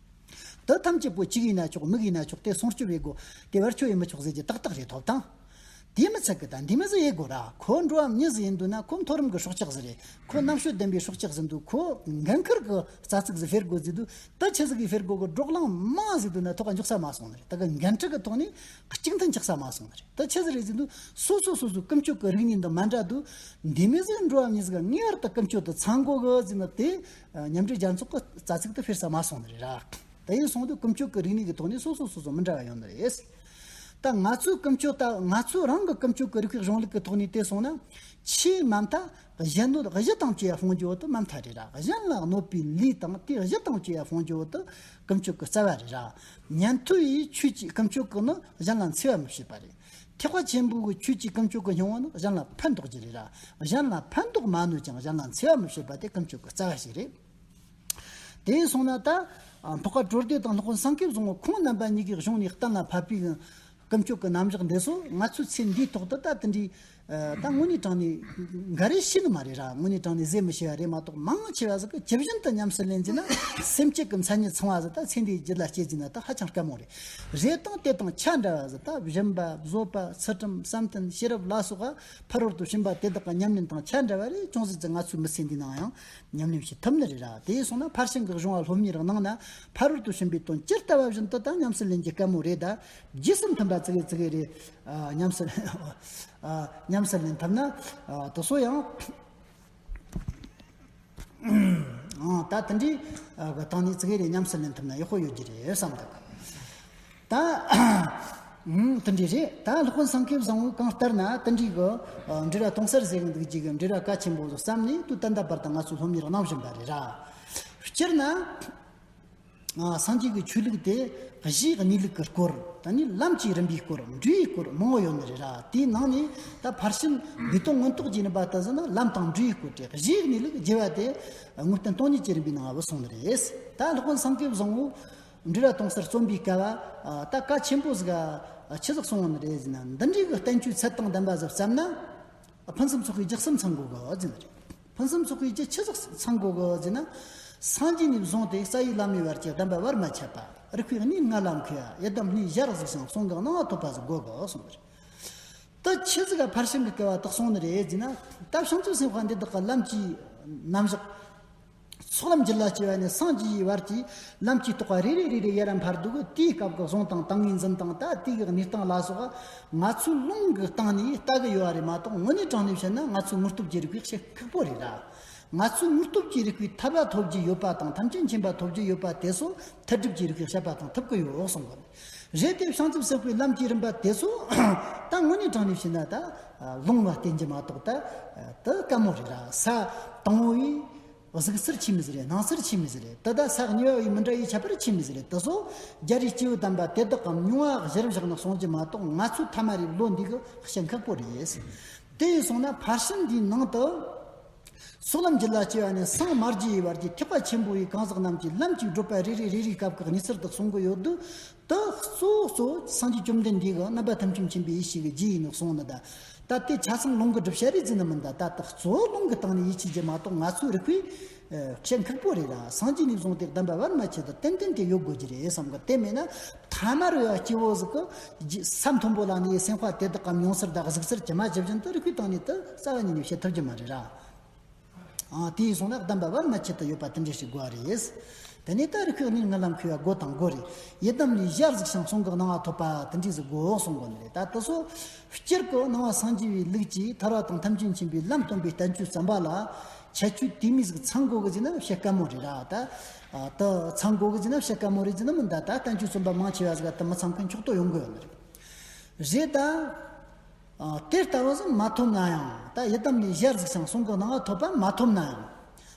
ད་ཐམས་ཅད་པོ་གཅིག་ཡིན་ན་ཆོག་མིག་ཡིན་ན་ཆོག་དེ་སྲུང་སྐྱོབ་ཡེད་དགོས། དེ་བར་ཆད་ཡེད་མི་ཆོག་ཟེར་རྒྱུ་ཏག་ཏག་རེད། ཐོབ་ཐང་། དེ་མི་ཚད་གི་ད་འདི་མོ་ཟིག་ཡེད་དགོས་ར། ཁོ་འགྲོ་བ་མི་ཟིག་ཡིན་འདུག་ན། ཁོ་མཐོ་རིམ་གི་སྲོག་ཆགས་ཟིག་རེད། ཁོ་རྣམ་དཔྱོད་ལྡན་པའི་སྲོག་ཆགས་ཟིག་ཡིན་འདུག་ཁོ་འགན་འཁུར་གི་རྩ་ཚིག་ཟིག་སྤེལ་དགོས་ཟེར་འདུག་ད་ཆི་ཟིག་གིས་སྤེལ་དགོས་གི། བགྲོ་གླེང་མང་ཟིག་འདུག་ན་ཐོག་ག་འཇོག་ས་མ་སོང་ནི་རེད། ད་གི་འགན་འཁྲི་གི་ཐོག་ནས་གཅིག་མཐུན་ཆགས་ས་མ་སོང་ནི་རེད། ད་ཆི་ཟིག་རེད་ཟེར་འདུག་སོ་སོ་སོ་སོའི་ཀུན་སྤྱོད་ཀྱི་རིག་གནས་འདི་མ་འདྲ་འདུག་འདི་མོ་ཟིག་འགྲོ་བ་མི་ཟིག་ག་ངེས་པར་དུ་ཀུན་སྤྱོད་དེ་ཚང་དགོས་གི་ཟེར་ན། དེ་མཉམ་འབྲེལ་རྒྱལ་ཚོགས་ཀྱི་རྩ་ཚིག་དེ་སྤེལ་ས་མ་སོང་ནི་རེད་ར། དེ་ཡིན་སོང་དུས་ཀུན་སྤྱོད་ཀྱི་རིག་གནས་ཀྱི་ཐོག་ནས་སོ་སོ་སོ་སོ་མི་འདྲ་བ་ཡོང་ནི་རེད། ད་ང་ཚོའི་ཀུན་སྤྱོད་ད་ང་ཚོ་རང་གི་ཀུན་སྤྱོད་ཀྱི་རིག་པའི་གཞུང་ལུགས་ཀྱི་ཐོག་ནས་བལྟས་སོང་ན། ཆེས་མ་མཐའ་གཞན་གནོད་གཞི་དང་བཅས་པ་སྤོང་རྒྱུ་བོ་དེ་མ་མཐའ་རེད་ར། གཞན་ལ་གནོད་པའི་ལས་དང་དེ་གཞི་དང་བཅས་པ་སྤོང་རྒྱུ་བོ་དེ་ཀུན་སྤྱོད་ཀྱི་རྩ་བ་རེད་ར། ཉན་ཐོས་པའི་ཆོས་ཀྱི་ཀུན་སྤྱོད་ཀྱི་ནི་གཞན་ལ་འཚེ་བ་མི་བྱེད་པ་རེད། ཐེག་པ་ཆེན་པོའི་ཆོས་ཀྱི་ཀུན་སྤྱོད་ཀྱི་སྙིང་བོ་ནི་གཞན་ལ་ཕན་འདོགས་རྒྱུ་རེད་ར། གཞན་ལ་ཕན་འདོགས་མ་ནུས་ཀྱང་གཞན་ལ་འཚེ་བ་མི་བྱེད་པ་དེ་ཀུན་སྤྱོད་ཀྱི་རྩ་བ་ཞིག་རེད། དེ་ཡིན་སོང་ན་ད་ འཕགས་པ་གྲོལ་སྡེ་དང་སློབ་དཔོན་སེང་གེ་བཟང་པོ་ཁོང་རྣམ་པ་གཉིས་ཀྱི་གཞུང་ནས་གཏན་ལ་ཕབ་པའི་ཀུན་སྤྱོད་ཀྱི་རྣམ་གཞག་འདི་ཚོ་ང་ཚོའི་ཚེ་འདིའི་ཐོག་ཏུ་ད་དེ་འདྲའི་ད་དངོས་གནས་དྲང་ནས་འགའ་རེ་ཤེས་ནི་མ་རེད་ར། དངོས་གནས་དྲང་ནས་ཟེར་མི་ཤེས་པ་རེད་མ་གཏོགས། མང་ཆེ་བ་ཟིག་གིས་ཇི་བཞིན་དུ་ཉམས་སུ་ལེན་རྒྱུ་ན་སེམས་བསྐྱེད་ཀྱི་མཚན་ཉིད་ཚང་བ་ཟིག་ད་ཚེ་འདིའི་རྒྱུད་ལ་སྐྱེ་རྒྱུ་ན་ད་ཧ་ཅང་དཀའ་མོ་རེད། རེད་དང་དེ་དང་ཆ་འདྲ་བ་ཟིག་ད་སྦྱིན་པ་བཟོད་པ་ཚུལ་ཁྲིམས་བསམ་གཏན་ཤེས་རབ་ལ་སོགས་པ་ཕ་རོལ་ཏུ་ཕྱིན་པ་དེ་དག་གི་ཉམས་ལེན་དང་ཆ་འདྲ་བ་རེ་ཅུང་ཟད་ཅིག་ང་ཚོའི་མི་ཚེ་འདིའི་ནང་ཡང་ཉམས་ལེན་བྱེད་ཐུབ་ནི་རེད་ར། དེ་ཡིན་སོང་ན་ཕར་ཕྱིན་གྱི་གཞུང་བ་སློབ་གཉེར་གནང་ན་ཕ་རོལ་ཏུ་ཕྱིན་པའི་དོན་ཇི་ལྟ་བ་བཞིན་དུ་ད་ཉམས་སུ་ལེན་རྒྱུ་དཀའ་མོ་རེད། ད་རྗེས་སུ་མཐུན་པ་ཙི་གེ་ཙི་གེ་རེ་ཨ་ཉམས་སུ་ཨ་ཉམས་སུ་ལེན་ཐུབ་ན་ཨ་དེ་ཚོ་ཡང་ཨ་ད་དེ་འདྲའི་ཨ་གི་སྟེང་ནས་ཙི་གེ་རེ་ཉམས་སུ་ལེན་ཐུབ་ན་ཡག་པོ་ཡོད་རྒྱུ་རེད་བསམ་འདུག་ད་ཨ་དེ་འདྲ་རེད། ད་སློབ་དཔོན་སེང་གེ་བཟང་པོས་གང་ལྟར་ན་དེ་འདྲའི་གི་ཨ་འབྲི་ར་དུང་གསར་ཟེར་གི་འདུག་རྒྱུ་གི་འབྲི་ར་གལ་ཆེན་པོ་ཟིག་བསམ་ནས་དུས་ད་ལྟ་བར་དུ་ང་ཚོས་སློབ་གཉེར་གནང་བཞིན་པ་རེད་ར། སྤྱིར་ན་ཨ་སངས་རྒྱས་ཀྱི་ཆོས་ལུགས་དེ་གཞིའི་གནས་ལུགས་ཀྱི་སྐོར། ད་ནི་ལམ་གྱི་རིམ་པའི་སྐོར། འབྲས་བུའི་སྐོར་མང་བོ་ཡོད་ནི་རེད་ར། དེའི་ནང་ནས་ད་ཕར་ཕྱིན་ལུས་དང་མངོན་རྟོགས་ཀྱི་རིམ་པ་ལྟ་ཟིན་ན་ལམ་དང་འབྲས་བུའི་སྐོར་ཏེ། གཞིའི་གནས་ལུགས་རྒྱས་པ་དེ་དངོས་བསྟན་སྟོང་ཉིད་ཀྱི་རིམ་པའི་ནང་བུད་སོང་ནི་རེད། ད་སློབ་དཔོན་སེང་གེ་བཟང་པོ་འབྲི་ར་དུང་གསར་རྩོམ་པའི་སྐབས་ཨ་ད་གལ་ཆེན་པོ་ཟིག་ཨ་ཆི་ཟིག་གསུངས་ཡོད་ནི་རེད་ཟེར་ན། འདི་འདྲའི་གི་བསྟན་བཅོས་ཚད་དང་ལྡན་པ་ཟིག་བརྩམས་ན། ཕུན་སུམ་ཚོགས་པའི་རྒྱུ་གསུམ་ཚང་དགོས་གི་ཟེར་ནི་རེད། ཕུན་སུམ་ཚོགས་པའི་རྒྱུ་ཆི་ཟིག་ཚང་དགོས་གི་ཟེར་ན། སངས་རྒྱས་ནས་བཟུང་སྟེ་རྩ་བའི་བླ་མའི་བར་གྱི་གདམས་པ་བར་མ་ཆད་པ། རིགས་པའི་གནས་ལྔ་ལ་མཁས་པ། ཡི་དམ་གནས་བཞི་རུ་གཟིགས་ཤིང་གསུང་གི་སྣང་བ་ཐོབ་པ་ཟིག་དགོས་གི་གསུངས་པ་རེད། ད་ཆི་ཟིག་ག་ཕར་ཕྱིན་གྱི་སྐལ་བ་དག་སོང་ནི་རེད་ཟེར་ན། ད་བྱང་ཆུབ་སེམས་དཔའ་འདི་དག་གི་ལམ་གྱི་རྣམ་གཞག་ཚོགས་ལམ་རྒྱུད་ལ་སྐྱེ་བ་ནས་སངས་རྒྱས་ཀྱི་བར་གྱི་ལམ་གྱི་རྟོགས་པ་རེ་རེ་རེ་རེ་ཡར་འཕར་འདུག་གི། དེའི་སྐབས་ཀྱི་གཟུངས་དང་ཏིང་ངེ་འཛིན་དང་ད་དེ་གི་གནས་སྟངས་ལ་སོགས་ང་ཚོའི་ལུང་གི་སྟེང་ནས་ལྟ་གི་ཡོད་པ་རེད་མ་གཏོགས། དངོས་གནས་དྲང་ནས་བཤད་ན་ང་ཚོའི་དངོས་སྟོབས་ཀྱི་རིགས་པས་བཤད་ཁག་པོ་རེད་ར། ང་ཚོའི་དངོས་སྟོབས་ཀྱི་རིགས་པས་ཐར་པ་ཐོབ་རྒྱུ་ཡོད་པ་དང་ཐམས་ཅད་མཁྱེན་པ་ཐོབ་རྒྱུ་ཡོད་པ་དེ་ཚོ་ཐར་སྒྲུབ་ཀྱི་རིགས་པས་བཤད་པ་དང་ཐུབ་ཀྱི་ཡོད་གསུང་གི་རེད། དེ་བྱང་ཆུབ་སེམས་དཔའི་ལམ་གྱི་རིམ་པ་དེ་ཚོ་ད་དངོས་གནས་དྲང་ནས་བཤད་ན་ད་ལུང་ལ་བརྟེན་རྒྱུ་མ་གཏོགས་ད་དེ་དཀའ་མོ་རེད་ར། ས་དང་པོ་བས་གཟུགས་གསལ་ཆེ་མི་ཟིག་རེད། སྣང་གསལ་ཆེ་མི་ཟིག་རེད། དེ་ད་ས་གཉིས་པ་བའི་མི་འདྲ་བའི་ཁྱད་པར་ཆེ་མི་ཟིག་རེད། དེ་ཚོ་རྒྱལ་བའི་སྐྱེས་བུ་དམ་པ་དེ་དག་གམ་མྱོང་བ་གཞིར་བཞག་ནས་གསུང་རྒྱུ་མ་གཏོགས། ང་ཚོའི་ཐ་མ་རེད་ལོ་འདི་གི་བཤད་ཁག་པོ་རེད། དེ་ཡིན་སོང་ན་ཕར་ཕྱིན་འདིའི་ནང་དུ་ཚོགས་ལམ་རྒྱུད་ལ་སྐྱེ་བ་ནས་སངས་མ་རྒྱས་པའི་བར་གྱི་ཐེག་པ་ཆེན་པོ་བའི་གང་ཟག་རྣམས་ཀྱིས་ལམ་གྱི་བགྲོད་པ་རེ་རེ་རེ་རེའི་སྐབས་ཀྱི་གནས་ཚུལ་དག་གསུང་གི་ཡོད་དུས། ད་གཙོ་བོ་གཙོ་བོ་སངས་རྒྱས་བཅོམ་ལྡན་འདས་ཀྱིས་རྣམ་པ་ཐམས་ཅད་མཁྱེན་པའི་ཡེ་ཤེས་ཀྱི་རྒྱུ་ཡིན་ནོ་གསུངས་ནི། ད་ད་དེ་ཆ་ཚང་ལུང་གི་སྒྲུབ་བྱེད་རེད་ཟེར་ནི་མིན། ད་ད་ད་གཙོ་བོ་ལུང་གི་སྟེང་ནས་ཡིད་ཆེས་རྒྱུ་མ་གཏོགས། ང་ཚོའི་རིགས་པས་བཤད་ཁག་པོ་རེད་ར། སངས་རྒྱས་ནས་བཟུང་སྟེ་གདམས་པ་བར་མ་ཆད་དུ་ཏན་ཏན་དེ་ཡོད་དགོས་རྒྱུ་རེད་བསམ་གི། དེ་མེད་ན་ཐ་མར་ཡོད་སྐྱེ་བོ་ཟིག་གིས་ས་མཐོན་པོ་ལ་གནས་སེམས་དཔའ་དེ་དག་གམ་མྱོང་ཚུལ་དང་གཟིགས་ཚུལ་ཇི་མ་ཇི་བཞིན་དུ་རིགས་པའི་སྟེང་ནས་དེ་རྩ་བ་ཉིད་ནས་བཤད་ཐུབ་རྒྱུ་མ་རེད་ར། ཨ་དེ་ཡིན་སོང་ན་གདམས་པ་བར་མ་ཆད་དུ་ཡོད་པ་དེ་འདྲ་ཞིག་དགོས་པ་རེད། དེ་ནས་ད་རིགས་པའི་གནས་ལྔ་ལ་མཁས་པ་དགོས་དང་དགོས་རེད། ཡི་དམ་ལས་གཞལ་གཟིགས་ཤིང་གསུང་གི་སྣང་བ་ཐོབ་པ་དེ་འདྲ་ཟིག་དགོས་གསུང་དགོས་ནི་རེད། ད་དེ་ཚོ་སྤྱིར་གྱི་སྣང་བ་སངས་རྒྱས་པའི་ལུགས་ཀྱིས་ཐར་པ་དང་ཐམས་ཅད་མཁྱེན་པའི་ལམ་སྟོན་པའི་བསྟན་བཅོས་བརྩམས་པ་ལ་ཁྱད་ཆོས་དེ་མོ་ཟིག་ཚང་དགོས་གི་ཟེར་ན་བཤད་དཀའ་མོ་རེད་ར། ད་ཨ་ད་ཚང་དགོས་གི་ཟེར་ན་བཤད་དཀའ་མོ་རེད་ཟེར་ན་མིན། ད་ད་བསྟན་བཅོས་རྩོམ་པ་མང་ཆེ་བ་ཟིག་ད་མི་ཚང་མཁན་མཆོག་ཏུ་ཡོང་གི་ཡོད་ནི་རེད། རེད་ད། ཨ་དེ་ལྟ་བུ་ཟིག་མ་ཐོབ་ན་ཡང་། ད་ཡི་དམ་ལས་གཞལ་གཟིགས་ཤིང་གསུང་གི་སྣང་བ་ཐོབ་པ་མ་ཐོབ་ན་ཡང་།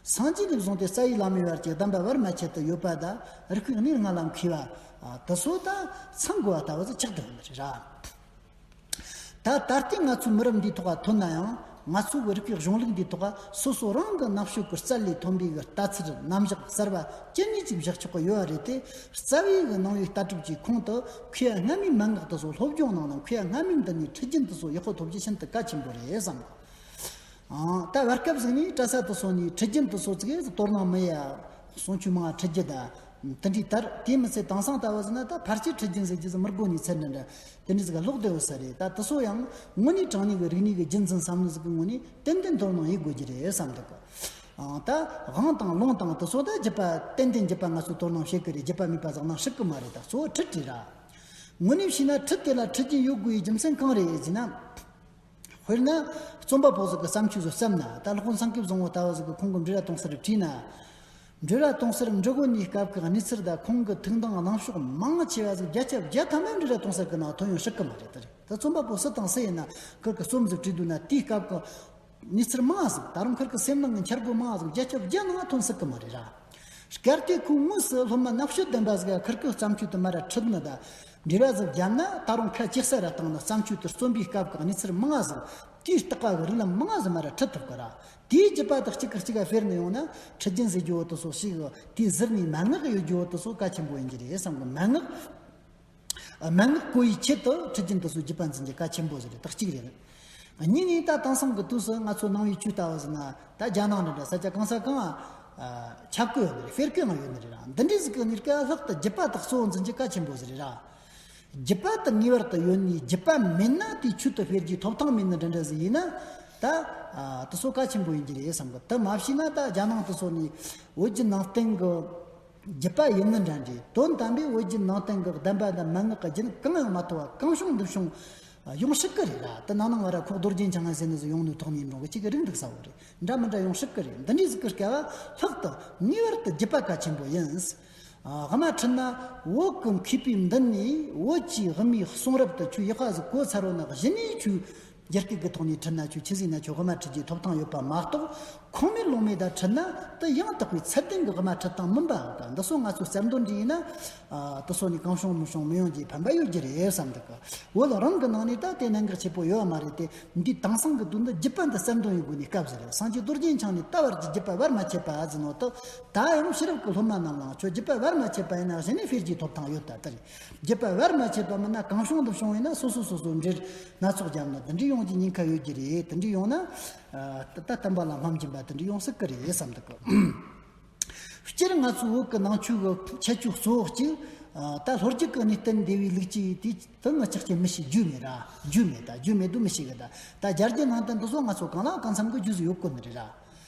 སངས་རྒྱས་ནས་བཟུང་སྟེ་རྩ་བའི་བླ་མའི་བར་གྱི་གདམས་པ་བར་མ་ཆད་དུ་ཡོད་པ་དང་། རིགས་པའི་གནས་ལྔ་ལ་མཁས་པ་ཨ་དེ་ཚོ་ད་ཚང་དགོས་པ་ལྟ་བུ་ཟིག་ཆགས་བསྡད་ཡོད་ནི་རེད་ར། ད་ད་ལྟའི་ང་ཚོའི་མི་རབས་འདིའི་ཐོག་ལ་ཐོན་ན་ཡང་། ང་ཚོ་གི་རིགས་པའི་གཞུང་ལུགས་འདིའི་ཐོག་ལ་སོ་སོ་རང་གི་རྣམ་དཔྱོད་ཀྱི་རྩལ་ལས་ཐོན་པའི་གི་ལྟ་ཚུལ་རྣམ་གཞག་གསར་བ་ཅི་ནུས་ཀྱིས་བཞག་ཆོག་གི་ཡོད་པ་རེད་དེ། རྩ་བའི་གི་ནང་པའི་ལྟ་གྲུབ་ཀྱི་ཁོངས་དུ་མཁས་པ་སྔ་མའི་མན་ངག་དེ་ཚོ། སློབ་སྦྱོང་གནང་ནས་མཁས་པ་སྔ་མའི་མདུན་ནས་ཁྲིད་རྒྱུན་དེ་ཚོ་ཡག་པོ་ཐོབ་རྒྱུ་ཤིན་ཏུ་གལ་ཆེན་པོ་རེད་བསམ་གི། ཨང་། ད་བར་སྐབས་ཟིག་ནས་གྲྭ་ས་དེ་ཚོ་ནས་ཁྲིད་རྒྱུན་དེ་ཚོ་ཙིག་གེ་དོ་སྣང་མི་ཡ། གསུང་ཆོས་མང་ཁྲིད་རྒྱུ་དང་། དེ་འདྲའི་དར། དེ་མི་ཚད་དེང་སང་ལྟ་བུ་ཟིག་ན་ད་ཕལ་ཆེར་ཁྲིད་རྒྱུན་ཟེར་རྒྱུ་ཟིག་མི་དགོས་ནི་ཚད་འདྲ་འདྲ་དེ་འདྲ་ཟིག་ལོག་བསྡད་ཡོད་ས་རེད། ད་དེ་ཚོ་ཡང་དངོས་གནས་དྲང་གནས་ཀྱི་རིག་གནས་ཀྱི་རྒྱུན་འཛིན་བསམ་བློ་ཟིག་གི་ངོས་ནས་ཏན་ཏན་དོ་སྣང་ཡེད་དགོས་རྒྱུ་རེད་བསམ་འདུག་གི། ཨང་། ད་དབང་དང་ལུང་དང་དེ་ཚོ་ད་རྒྱུད་པ་ཏན་ཏན་རྒྱུད་པ་ང་ཚོས་དོ་སྣང་བྱེད་ཀྱི་རེད། རྒྱུད་པ་མེད་པ་ཟིག་ན་སྲིད་ཀྱི་མ་རེད། ད་གཙོ་བོ་ཁྲིད་རེད་ར། དངོས་གནས་བྱས་ན་ཁྲིད་དེ་ལ་ཁྲིད་རྒྱུན་ཡོད་དགོས་པའི་རྒྱུ་མཚན་གང་རེད་ཟེར་ན། དཔེར་ན་རྩོམ་པ་པོ་ཟིག་གིས་བརྩམས་ཆོས་ཟིག་བརྩམས་ན། ད་སློབ་དཔོན་སེང་གེ་བཟང་པོ་ལྟ་བུ་ཟིག་གིས་ཁོང་གི་འབྲི་ར་དུང་གསར་བྲིས་ན། འབྲི་ར་དུང་གསར་འབྲི་དགོས་ནིའི་སྐབས་ཀྱི་གནས་ཚུལ་དང་ཁོང་གི་ཐུགས་འདང་གནང་ཕྱོགས་མང་ཆེ་བ་ཟིག་བརྒྱ་ཆ་བརྒྱ་ཐམ་པ་འབྲི་ར་དུང་གསར་གྱི་ནང་ཐོན་ཡོང་སྲིད་ཀྱི་མ་རེད། ད་རེད། ད་རྩོམ་པ་པོ་སུ་དང་སུ་ཡིན་ན་ཁིར་གིས་རྩོམ་ཟིག་བྲིས་འདུག་ན། དེའི་སྐབས་ཀྱི་གནས་ཚུལ་མང་ཟིག་ད་རུང་ཁིར་གི་སེམས་ནང་གི་འཆར་སྒོ་མང་ཟིག་བརྒྱ་ཆ་བརྒྱ་ནང་ཐོན་སྲིད་ཀྱི་མ་རེད་ར། གལ་ཏེ་ཁོས་དངོས་སུ་སློབ་མ་རྣམ་དཔྱོད་ལྡན་པ་ཟིག་ག་ཁིར་གི་བརྩམས་ཆོས་དེ་མར་ར་ཁྲིད་ནི་དང་འབྲེལ་བ་ཟིག་བརྒྱབ་ན། ད་རུང་ཁ་ལྕེ་ས་ར་བཏང་ནས་བརྩམས་ཆོས་དེ་རྩོམ་པའི་སྐབས་ཀྱི་གནས་ཚུལ་མང་ཟིག་ དེའི་རྟགས་པ་གི་རིགས་ལམ་མང་ང་ཟིག་མར་ར་ཁྲིད་ཐུབ་གི་ར། དེའི་རྒྱུད་པ་དག་གཅིག་གིས་གཅིག་ག་དཔེར་ན་ཡོང་ན་འཁྲིད་རྒྱུན་ཟེར་རྒྱུ་བོ་དེ་ཚོ་ཞིག་དེའི་ཟུར་ནས་མན་ངག་ཡོད་རྒྱུ་བོ་དེ་ཚོ་གལ་ཆེན་པོ་ཡིན་རྒྱུ་རེད་བསམ་གི། མན་ངག་མན་ངག་གོ་ཡི་ཆེད་དུ་འཁྲིད་རྒྱུན་དེ་ཚོ་རྒྱུད་པ་འཛིན་རྒྱུ་གལ་ཆེན་པོ་ཟིག་རེད། དེ་གཅིག་རེད། གཉིས་ནས་ད་དེང་སང་གི་དུས་སུ་ང་ཚོ་ནང་པའི་ཆོས་ལྟ་བུ་ཟེར་ན་ད་རྒྱ་ནང་འདྲ་འདྲ་ས་ཆ་གང་ས་གང་ཨ་ཁྱབ་གི་ཡོད་ནི་རེད། སྤེལ་གི་ཡང་ཡོད་ནི་རེད་ར། འདི་འདྲའི་ཟིག་གི་གནས་སྐབས་ལྷག་ཏུ་རྒྱུད་པ་དག་གཙོ་བོ་འཛིན་རྒྱུ་གལ་ཆེན་པོ་ཟིག་རེད་ར། རྒྱུད་པ་དག་ངེས་པར་དུ་ཡོད་ནི། རྒྱུད་པ་མེད་ན་དེའི་ཆོས་དེ་སྤེལ་རྒྱུའི་ཐོབ་ཐང་མེད་ནི་འདྲ་འདྲ་ཟིག་ཡིན་ན་ད་ཨ་དེ་ཚོ་གལ་ཆེན་པོ་ཡིན་རྒྱུ་རེད་བསམ་གི། དེ་མ་བྱས་ན་ད་རྒྱ་ནང་དེ་ཚོ་ནས་བོད་བརྒྱུད་ནང་བསྟན་གི་རྒྱུད་པ་ཡིན་ནི་འདྲ་འདྲའི་དོན་དམ་པའི་བོད་བརྒྱུད་ནང་བསྟན་གི་གདམས་པ་དང་མན་ངག་གི་རྒྱུན་གང་ཡང་མ་ཐོབ་པ་གང་བྱུང་འདི་བྱུང་ཡོང་སྲིད་གི་རེད་ར། དེ་ནང་ནང་བ་ར་ཁོག་རྡོ་རྗེ་འཆང་ཟེར་ནི་ཟིག་ཡོང་ནི་ཐོག་ནས་འགྲོ་གི་གཅིག་གི་རིགས་འདུག་ས་བོ་རེད། འདྲ་མི་འདྲ་ཡོང་སྲིད་གི་རེད། འདི་འདྲའི་ཟིག་གི་སྐབས་ལྷག་ཏུ་ངེས་པར་དུ་རྒྱུད་པ་གལ་ཆེན་པོ་ཡིན། ཨ་དབུ་མ་ཁྲིད་ན་བོད་ཀྱི་མཁས་པའི་མདུན་ནས་བོད་ཀྱི་དབུ་མའི་གསུང་རབ་ཏུ་ཆོས་ཡག་པ་ཟིག་གོ་ཚར་བ་ན་གཞི་ནས་ཆོས་རྒྱ་སྐད་ཀྱི་ཐོག་ནས་ཁྲིད་ན་ཆོས་ཆི་ཟིག་ན་ཆོས་དབུ་མ་ཁྲིད་རྒྱུའི་ཐོབ་ཐང་ཡོད་པ་མ་གཏོགས། ཁུངས་མེད་ལུང་མེད་དང་ཁྲིད་ན་དེ་ཡང་དག་པའི་ཚད་ལྡན་གྱི་དབུ་མ་ཁྲིད་སྟངས་མིན་པ་དང་། འདི་སོགས་ང་ཚོས་གསལ་འདོན་འདྲ་ཡིན་ན། ཨ་དེ་སོགས་ནི་གང་བྱུང་མི་བྱུང་མི་ཡོང་རྒྱུའི་ཕན་པ་ཡོད་རྒྱུ་རེད་བསམ་འདུག་གི། བོད་རང་གི་ནང་ནས་ད་དེ་གནད་འགག་ཆེ་པོ་ཡོད་མ་རེད་དེ། འདི་དེང་སང་གི་དུས་འདི་རྒྱུད་པ་འདི་གསལ་འདོན་ཡོད་དགོས་ནི་སྐབས་ཟིག་རེད། སངས་རྒྱས་རྡོ་རྗེ་འཆང་ནས་ད་བར་གྱི་རྒྱུད་པ་བར་མ་ཆད་པ་ཟེར་ནོ་དེ། ད་ཡང་ཕྱི་རབས་ཀྱི་སློབ་མ་རྣམས་ལའང་ཁྱོད་རྒྱུད་པ་བར་མ་ཆད་པ་ཡིན་ན་གཞི་ནས་སྤེལ་རྒྱུའི་ཐོབ་ཐང་ཡོད་ད་ལྟ་རེད། རྒྱུད་པ་བར་མ་ཆད་པ་མིན་ན་གང་བྱུང་འདི་བྱུང་ཡིན་ན་སོ་སོ་སོ་སོ་འབྲེལ་སྣ་ཚོགས་བརྒྱབ་ན་དེ་འདྲའི་ཡོང་རྒྱུ་ཉེན་ཁ་ཡོད་རྒྱུ་རེད། དེ་འདྲའི་ཡོང་ན་ཨ་ད་ད་བསྟན་པ་ལ་རྨ་འབྱིན་པ་དེ་འདྲའི་ཡོང་སྲིད་གི་རེད་བསམ་འདུག་གི། སྤྱིར་ང་ཚོའི་བོད་ཀྱི་ནང་ཆོས་ཀྱི་ཁྱད་ཆོས་གཙོ་བོ་གཅིག་ཨ་ད་ལྷོ་རྒྱུད་ཀྱི་གནས་བརྟན་སྡེ་བའི་ལུགས་ཀྱི་དེ་དེ་ངི་ཅག་ཅེས་མི་ཤེས། རྒྱུས་མེད་ར། རྒྱུས་མེད་ད། རྒྱུས་མེད་དུ་མི་ཤེས་གི་ད། ད་རྒྱ་རྒྱུད་ནང་བསྟན་འདི་ཚོ་ང་ཚོ་གང་ལ་གང་འཚམ་གི་རྒྱུས་སུ་ཡོད་གོ་ནི་རེད་ར།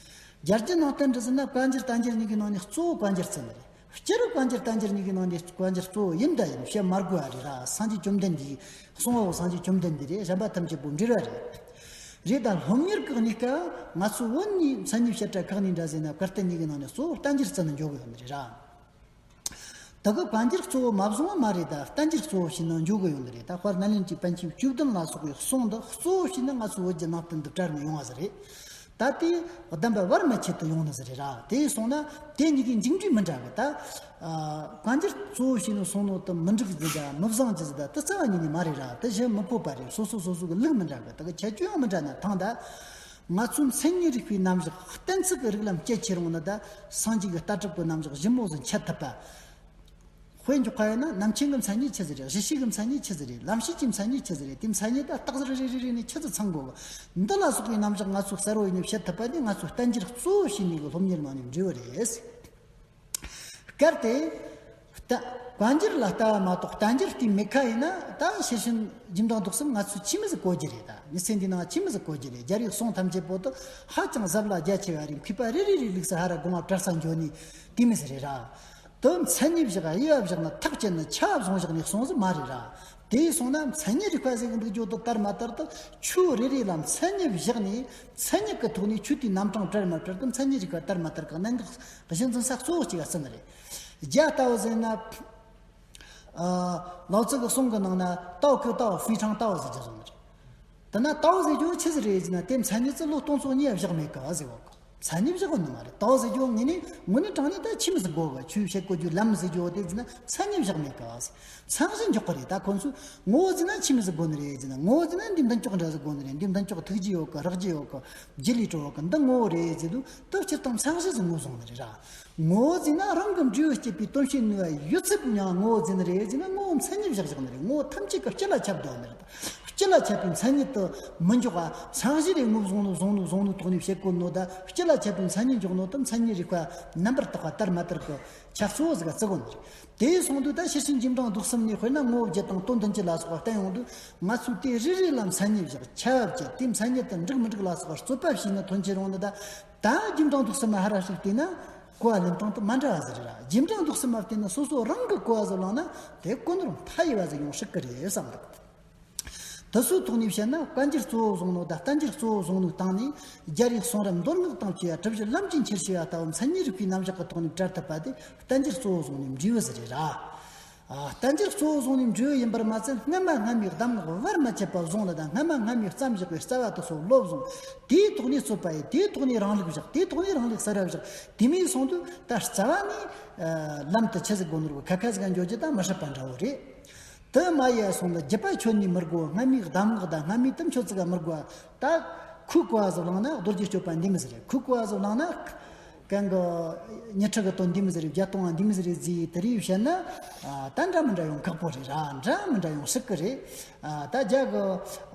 རྒྱ་རྒྱུད་ནང་བསྟན་འདྲ་ཟེར་ན་བཀའ་འགྱུར་བསྟན་འགྱུར་གཉིས་ཀྱི་ནང་ནས་གཙོ་བོ་བཀའ་འགྱུར་ཟེར་ནི་རེད། སྤྱིར་བཀའ་འགྱུར་བསྟན་འགྱུར་གཉིས་ཀྱི་ནང་ནས་བཀའ་འགྱུར་གཙོ་བོ་ཡིན་ད་ཡིན་བཤད་མ་དགོས་པ་རེད་ར། སངས་རྒྱས་བཅོམ་ལྡན་འདས་གསུང་བའོ། སངས་རྒྱས་བཅོམ་ལྡན་འདས་རེད། གཞན་པ་ཐམས་ཅད་པོ་འབྲེལ་བ་རེད། རེད་ད་སློབ་གཉེར་གི་གནས་སྐབས་ང་ཚོ་བོད་ནས་མཚན་ཉིད་བཤད་གྲྭ་ཁག་ནས་འདྲ་ཟེར་ན་བཀའ་བསྟན་གཉིས་ཀྱི་ནང་ནས་གཙོ་བོ་བསྟན་འགྱུར་བརྩི་ནས་འཇོག་གི་ཡོད་ནི་རེད་ར། ད་གི་བཀའ་འགྱུར་གཙོ་བོ་མ་བཟུང་བ་མ་རེད་ད། བསྟན་འགྱུར་གཙོ་བོ་བྱས་ན་འཇོག་གི་ཡོད་ནི་རེད། ད་དཔལ་ནཱ་ལེནྡྲའི་པཎ་ཆེན་བཅུ་བདུན་ལ་སོགས་པའི་གསུང་འདི་གཙོ་བོ་བྱས་ན་ང་ཚོའི་བོད་ཀྱི་ནང་བསྟན་འདི་དར་ནས་ཡོང་བ་ཟིག་རེད། ད་དེ་གདམས་པ་བར་མ་ཆད་དུ་ཡོང་ནི་ཟིག་རེད་ར། དེ་སོང་ན་དེ་གཉིས་ཀའི་འཇིགས་འདྲིས་མི་འདྲ་གི་ད། ཨ་བཀའ་འགྱུར་གཙོ་བོ་བྱས་ནས་གསུང་ནོ་དེ་མི་འགྲིག་ཟིག་ད། མི་བཟང་རྒྱུ་ཟིག་ད། དེ་རྩ་བ་ཉིད་ནས་མ་རེད་ར། དེ་གཞན་མི་ཕོད་པ་རེད། སོ་སོ་སོ་སོ་གི་ལུགས་མི་འདྲ་གི། ད་གི་ཁྱད་ཆོས་ཡང་མི་འདྲ་ན་ཐང་ད། ང་ཚོའི་མཚན་ཉིད་རིག་པའི་རྣམ་གཞག་གཏན་ཚིགས་ཀྱི་རིགས་ལམ་སྐྱེད་ཆེ་རུང་ནི་ད་སངས་རྒྱས་ཀྱི་ལྟ་གྲུབ་ཀྱི་རྣམ་གཞག་ཞིབ་མོ་ཟིག་འཆད་ཐུབ་པ། དཔེ་འཇོག་པ་ཡིན་ན་རྣམ་མཁྱེན་གྱི་མཚན་ཉིད་ཆི་ཟིག་རེད། གཞི་ཤེས་ཀྱི་མཚན་ཉིད་ཆི་ཟིག་རེད། ལམ་ཤེས་ཀྱི་མཚན་ཉིད་ཆི་ཟིག་རེད། དེ་མཚན་ཉིད་ད་རྟགས་གསལ་རེ་རེ་རེ་ནས་ཆི་ཟིག་ཚང་དགོས་གི། འདི་ལ་སོགས་པའི་རྣམ་གཞག་ང་ཚོས་གསལ་བོ་ཡིན་ནས་བཤད་ཐུབ་པ་ནི་ང་ཚོའི་བསྟན་འགྱུར་གཙོ་བོ་བྱས་ནས་གི་སློབ་གཉེར་ནང་ནས་འབྲས་བུ་རེད། གལ་ཏེ། ད་བཀའ་འགྱུར་ལ་ལྟ་བ་མ་གཏོགས་བསྟན་འགྱུར་བལྟས་མེད་ཁ་ཡིན་ན་ད་ཤེར་ཕྱིན་རྒྱུན་དང་ལྡོག་གསུམ་ང་ཚོས་ཆི་མོ་ཟིག་གོ་རྒྱུ་རེད། ད་མི་ཚེ་འདི་ནང་ཆི་མོ་ཟིག་གོ་རྒྱུ་རེད། རྒྱལ་བའི་གསུང་ཐམས་ཅད་པོ་དེ་ཧ་ཅང་ཟབ་ལ་རྒྱ་ཆེ་བ་རེད། མཁས་པ་རེ་རེ་རེའི་ལུགས་སུ་ཧ་ར་དགོངས་པ་བྲལ་ས་འགྱོ་ནི་དེ་མོ་ཟིག་རེད་ར། དེ་མཚན་ཉིད་བཞག་དབྱེ་བ་བཞག་ན་ཐག་བཅད་ན་ཆ་བ་བཟུང་བཞག་ནས་གསུང་ཟིག་མ་རེད་ར། དེ་སོང་ན་མཚན་ཉིད་རིག་པ་ཟེར་གི་འདུག་རྒྱུ་དེ་དར་མ་དར་དེ་ཆོས་རེ་རེ་ལ་མཚན་ཉིད་བཞག་ནས་མཚན་ཉིད་ཀྱི་ཐོག་ནས་ཆོས་དེའི་རྣམ་གྲངས་བྲལ་མ་བྲལ་དེ་མཚན་ཉིད་རིག་པ་དར་མ་དར་གི་གནད་འགག་གཞི་འཛིན་ས་གཙོ་བོ་གཅིག་ག་ཟེར་ནི་རེད། རྒྱ་ལྟ་བུ་ཟེར་ན། ཨ་ལའོ་ཙི་གི་གསུང་གི་ནང་ན་ཏའོ་ཁེ་ཏའོ་ཧྥུའེ་ཁྲང་ཏའོ་ཟེར་གྱི་བཟོ་ནི་རེད། དེ་ན་ཏའོ་ཟེར་རྒྱུ་ཆི་ཟིག་རེད་ཟེར་ན་དེ་མཚན་ཉིད་ཙི་ལོ་སྟོང་ཚོ་གཉིས་བཞག་མེད་གི་ཟེར་བ་གི། མཚན་ཉིད་བཞག་གོ་ནི་མ་རེད། ཏའོ་ཟེར་རྒྱུ་ངས་ནི་དངོས་གནས་དྲང་གནས་ད་ཆི་མོ་ཟིག་གོ་གི། ཆོས་བཤད་གོ་རྒྱུ་ལམ་ཟེར་རྒྱུ་དེ་ཟེར་ན་མཚན་ཉིད་བཞག་མེད་གི་ཟེར། མཚན་གཞི་འཇོག་གི་རེད། ད་ཁོ་ཚོས་ངོ་བོ་ཟེར་ན་ཆི་མོ་ཟིག་གོ་ནི་རེད་ཟེར་ན། ངོ་བོ་ཟེར་ན་འདི་མདུན་ཅོག་འདྲ་ཟིག་གོ་ནི་རེད། འདི་མདུན་ཅོག་ཐུགས་རྒྱུ་ཡོད་གི། རེག་རྒྱུ་ཡོད་གི། རྒྱུ་ལས་གྲོལ་བ་གི། འདི་ངོ་བོ་རེད་ཟེར་དུས་དེ་སྤྱིར་བཏང་མཚན་གཞི་ཟིག་ངོས་བཟུང་ནི་རེད་ར། ངོ་བོ་ཟེར་ན་རང་གི་འབྲས་བུ་སྐྱེད་པའི་དོན་བྱེད་ནུས་པ་ཡོད་ཚད་ཀྱང་ངོ་བོ་ཟེར་ནི་རེད་ཟེར་ན་ངོ་བོ་མཚན་ཉིད་བཞག་བཞག་ནི་རེད། ངོ་བོ་ཐམས་ཅད་ཀྱི་སྤྱི་ལ་ཁྱབ་འདུག་ནི་རེད། སྤྱི་ལ་ཁྱབ་པའི་མཚན་ཉིད་དུ་མི་འཇོག་པ། མཚན་གཞི་རེ་ངོས་བཟུང་ནོ་བཟུང་ནོ་བཟུང་ནོ་ཐོག་ནས་བཤད་གོ་ནོ་ད། སྤྱི་ལ་ཁྱབ་པའི་མཚན་ཉིད་འཇོག་ནོ་ད་མཚན་ཉིད་རིག་པ་རྣམ་པར་དག་པ་དར་མ་དར་གི་ཆ་གཙོ་བོ་ཟིག་ག་བརྩི་གོ་ནི་རེད། དེ་སོང་དུས་ད་ཤེར་ཕྱིན་རྗེས་འབྲང་བཟློག་གསུམ་ནས་དཔེར་ན་ངོ་བོ་བརྒྱད་དང་དོན་བདུན་ཅུ་ལ་སོགས་པ་བསྟན་ཡོང་དུས་ང་ཚོས་དེ་རེ་རེ་ལ་མཚན་ཉིད་བཞག་ཆ་བ་བཅད་དེ་མཚན་ཉིད་དུ་འགྲིག་མི་འགྲིག་ལ་སོགས་པ་རྩོད་པ་བྱས་ནས་ཐོན་ཆེ་རུང་ནི་ད། ད་རྗེས་འབྲང་བཟློག་གསུམ་མ་ཧ་ར་ཞིག་བལྟས་ན་གོ་བ་ལེན་སྟངས་དེ་མ་འདྲ་བ་ཟིག་རེད་ར། རྗེས་འབྲང་བཟློག་གསུམ་མ་བལྟས་ན་སོ་སོ་རང་གི་གོ་བ་ཟིག་བླངས་ན་དེ་གོ་ནོར་མཐའ་ཡས་པ་ཟིག་ཡོང་སྲིད་གི་རེད་བསམ་འདུག་དེ་ཚོའི་ཐོག་ནས་བཤད་ན་བཀའ་འགྱུར་གཙོ་བོ་བཟུང་ནོ་དང་བསྟན་འགྱུར་གཙོ་བོ་བཟུང་ནོའི་སྟེང་ནས་རྒྱལ་བའི་གསུང་རབ་མདོ་སྔགས་དང་བཅས་པ་གྲུབ་བཞི་ལམ་གྱི་འཁྱེར་བྱེད་པ་ལྟ་བུ་མཚན་ཉིད་རིག་པའི་རྣམ་གཞག་གི་ཐོག་ནས་བྲལ་ཐུབ་པ་དེ་བསྟན་འགྱུར་གཙོ་བོ་བཟུང་ནས་འབྲས་བུ་ཟིག་རེད་ར། ཨ། བསྟན་འགྱུར་གཙོ་བོ་བཟུང་ནས་འབྲས་བུ་ཡིན་པར་མ་ཚད་སྔ་མ་སྔ་མའི་གདམས་ངག་བར་མ་ཆད་པ་བཟུང་ནི་དང་སྔ་མ་སྔ་མའི་བརྩམས་བཞག་པའི་རྩ་བ་དེ་ཚོ་བློ་བཟུང་། དེའི་ཐོག་ནས་རྩོད་པ་ཡིན། དེའི་ཐོག་ནས་རང་ལུགས་བཞག་དེའི་ཐོག་ནས་རང་ལུགས་གསར་བ་བཞག་དེ་མིན་སོང་དུས་ད་རྩ་བ་ནས་ཨ་ལམ་དེ་ཆི་ཟིག་དགོས་ནོར་བུ་ཁ་ཁ་ཟིག་ག་འཇོག་རྒྱུ་དང་མི་སྲིད་པ་འདྲ་བོ་རེད། དུ་མ་ཡལ་སོང་ལ་རྒྱུད་པ་ཁྱོན་ནས་མི་དགོས། སྔ་མའི་གདམས་ངག་དང་སྔ་མའི་དུམ་ཆོད་ཙིག་ག་མི་དགོས། ད་ཁོའི་གོ་བ་ཟིག་བླངས་ན་རྡོ་རྗེ་གཅོད་པ་འདི་མོ་ཟིག་རེད། ཁོའི་གོ་བ་ཟིག་བླངས་ན་གན་གི་ཉི་ཁྲི་གི་དོན་འདི་མོ་ཟིག་རེད། བརྒྱད་སྟོང་བ་འདི་མོ་ཟིག་རེད་ཟེར་དེ་རིགས་བཤད་ན། ཨ། ད་འདྲ་མི་འདྲ་ཡོང་ཁག་པོ་རེད་ར། འདྲ་མི་འདྲ་ཡོང་སྲིད་གི་རེད། ཨ། ད་རྒྱ་གི་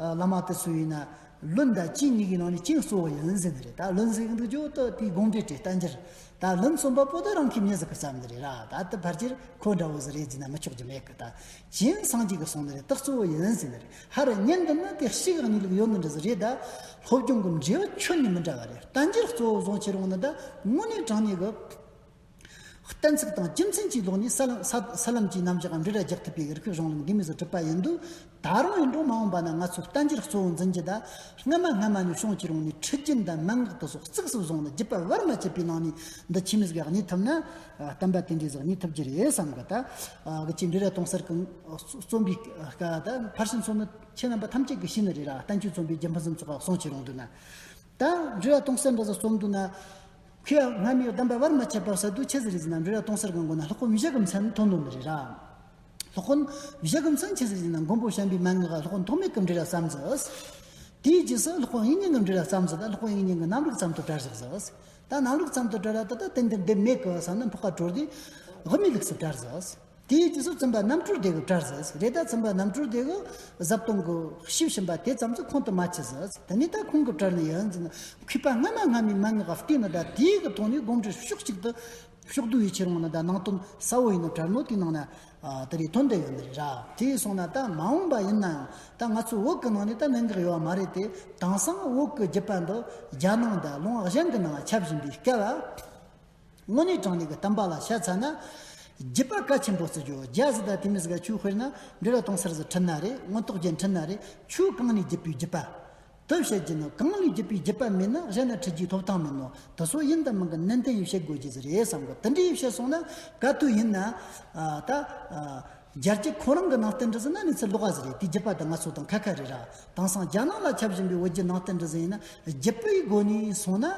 ཨ་བླ་མ་དེ་ཚོ་ཡིན་ན། ལུང་དང་རྐྱེན་གཉིས་ཀྱི་ནང་ནས་རྐྱེན་གཙོ་བོ་ཡིན་ཟེར་ནི་རེད། ད་ལུང་ཟེར་གི་འདུག་རྒྱུ་དེ་དེའི་དགོངས་འགྲེལ་དེ་བསྟན་འགྱུར། ད་ལུང་གསུམ་པ་པོ་དེ་རང་གི་མྱི་ཟིག་གིས་བརྩམས་ནི་རེད་ར། ད་དེ་ཕལ་ཆེར་ཁོ་འདྲ་བོ་ཟིག་རེད་ཟེར་ན་མི་ཆོག་རྒྱུ་མེད་གི། ད་རྐྱེན་སངས་རྒྱས་ཀྱིས་གསུངས་ནི་རེད། དེ་གཙོ་བོ་ཡིན་ཟེར་ནི་རེད། ཧ་ར་གཉེན་འདི་ནི་དེ་གཅིག་གི་གནས་ལུགས་ཡོད་ནི་འདྲ་ཟིག་རེད། ད་སློབ་སྦྱོང་གི་འབྲས་བུ་ཁྱོན་ནས་མི་འདྲ་བ་རེད། བསྟན་འགྱུར་གཙོ་བོ་བཟུང་ཁྱེར་འོང་ནི་ད་དངོས་གནས་དྲང་གནས་གི། གཏན་ཚིགས་དང་རྒྱུ་མཚན་གྱི་ལོག་ནས་ས་ལམ་ས་ས་ལམ་གྱི་རྣམ་གཞག་འབྲེལ་སྒྲ་རྒྱག་ཐུབ་པའི་རིགས་པའི་གཞུང་ལུགས་འདི་མོ་ཟིག་གྲུབ་པ་ཡིན་དུས། ད་རུང་ཡིན་རུང་མ་འོངས་པ་ན་ང་ཚོས་བསྟན་འགྱུར་གཙོ་བོ་འཛིན་རྒྱུ་ད། སྔ་མ་སྔ་མ་ནས་བྱུང་གི་རུང་ནས་ཁྲིད་རྒྱུན་དང་མན་ངག་དེ་སོགས་གཙིགས་སུ་བཟུང་ནས་རྒྱུད་པ་བར་མ་ཆད་པའི་ནང་ནས་འདི་ཆི་མོ་ཟིག་གནས་ཐུབ་ན། ཨ། བསྟན་པ་དེ་འདྲའི་ཟིག་གནས་ཐུབ་རྒྱུ་རེད་བསམ་གི། ད་ཨ་གི་ཅིག་འབྲེལ་སྒྲ་དུང་གསལ་གི་རྩོམ་པའི་སྐབས་ད་ཕར་ཕྱིན་སོ་ནི་ཁྱེད་རྣམ་པ་ཐམས་ཅད་ཀྱིས་ཤེས་ནི་རེད་ར། བསྟན་བཅོས་རྩོམ་པའི་རྒྱུ་ཕུན་སུམ་ཚོགས་པ་གསུང་ཁྱེར་འོང་དུས་ན། ད་འབྲེལ་སྒྲ་དུང་གསལ་འདྲ་ཟིག་རྩོམ་དུས་ན། ཁོས་སྔ་མའི་གདམས་པ་བར་མ་ཆད་པ་ཟེར་དུས་ཆི་ཟིག་རེད་ཟེར་ན། འབྲེལ་སྒྲ་དུང་གསལ་གི་མགོ་ན་སློབ་དཔོན་བཞི་གི་མཚན་ཐོན་ནོ་ནི་རེད་ར། སློབ་དཔོན་བཞི་གི་མཚན་ཆི་ཟིག་རེད་ཟེར་ན། མགོན་པོ་བྱམས་པའི་མན་ངག་ག་སློབ་དཔོན་ཐོགས་མེད་ཀྱི་འབྲེལ་སྒྲ་བརྩམས་ཟིག། དེའི་རྗེས་སུ་སློབ་དཔོན་དབྱིག་གཉེན་གྱི་འབྲེལ་སྒྲ་བརྩམས་ཟིག། ད་སློབ་དཔོན་དབྱིག་གཉེན་གྱིས་རྣམ་རིག་ཙམ་དུ་བྲལ་བཞག་ཟིག། ད་རྣམ་རིག་ཙམ་དུ་བྲལ་ལ་ད་ལྟ་ཏན་ཏན་བསྡད་མེད་གི་བསམ་ན་འཕགས་པ་གྲོལ་དུས་དབུ་མའི་ལུགས་སུ་བྲལ་ཟིག། དེའི་རྗེས་སུ་བཙུན་པ་རྣམ་གྲོལ་སྡེ་གིས་བྲལ་ཟིག་རེད། ད་བཙུན་པ་རྣམ་གྲོལ་སྡེ་གིས་ཟབ་དོན་གྱི་དཔྱིས་ཕྱིན་པ་དེ་ཙམ་གྱིས་ཁོང་དུ་མ་ཆུད་ཟིག། དེ་ནས་ད་ཁོང་གིས་བྲལ་ནི་ཡིན་ཟེར་ན། མཁས་པ་སྔ་མ་སྔ་མའི་མན་ངག་བལྟས་ནི་ད་དེའི་གི་ཐོག་ནས་དགོངས་འགྲེལ་ཕྱོགས་གཅིག་ཏུ་ཕྱོགས་བསྡུས་ཡེད་ཁྱེར་འོང་ན་ད་ནང་དོན་གསལ་བོ་ཡིན་ནོ་བྲལ་ནོ་དེའི་ནང་ན། ཨ། དེ་རེད། དོན་དེ་ཡོད་ནི་རེད་ར། དེ་སོང་ན་ད་མ་འོངས་པ་ཡིན་ན་ཡང་ད་ང་ཚོའི་བོད་གི་ནང་ནས་ད་གནད་འགག་ཡོད་བ་མ་རེད་དེ། དེང་སང་བོད་གི་རྒྱུད་པ་འདི་རྒྱལ་ནང་དང་ལུང་གཞན་གི་ནང་ཁྱབ་བཞིན་པའི་སྐབས། དངོས་གནས་དྲང་གནས་ཀྱི་བསྟན་པ་ལ་ཤ་ཚ་ན། རྒྱུད་པ་གལ་ཆེན་པོ་བརྩི་རྒྱུ། རྒྱ་ཟིག་དང་དེ་མོ་ཟིག་ག་ཆོས་སྤེལ་ན་འབྲེལ་སྒྲ་དུང་གསལ་ཟིག་ཁྲིད་ན་རེད། མངོན་རྟོགས་རྒྱན་ཁྲིད་ན་རེད། ཆོས་གང་ནས་བརྒྱུད་པའི་རྒྱུད་པ་དེ་བཤད་རྒྱུ་ནི། གང་ལས་བརྒྱུད་པའི་རྒྱུད་པ་མེད་ན་གཞན་ན་ཁྲིད་རྒྱུའི་ཐོབ་ཐང་མེད་ནོ། དེ་ཚོ་ཡིན་དང་མིན་གི་ནན་ཏན་ཡེ་བཤད་དགོས་རྒྱུ་ཟིག་རེད་བསམ་གི། དེ་འདྲ་ཡེ་བཤད་སོང་ན་ག་དུས་ཡིན་ན། ཨ། ད། ཨ། རྒྱལ་སྤྱི་ཁོ་རང་གི་ནང་བསྟན་འདྲ་ཟིག་ན་གནས་ཚུལ་ལོགས་ཀ་ཟིག་རེད། དེའི་རྒྱུད་པ་དེ་ང་ཚོ་དང་ཁ་ཁ་རེད་ར། དེང་སང་རྒྱ་ནག་ལ་ཁྱབ་བཞིན་པའི་བོད་བརྒྱུད་ནང་བསྟན་འདྲ་ཟིག་ཡིན་ན། རྒྱུད་པའི་སྒོ་ནས་སོང་ན། ཨ།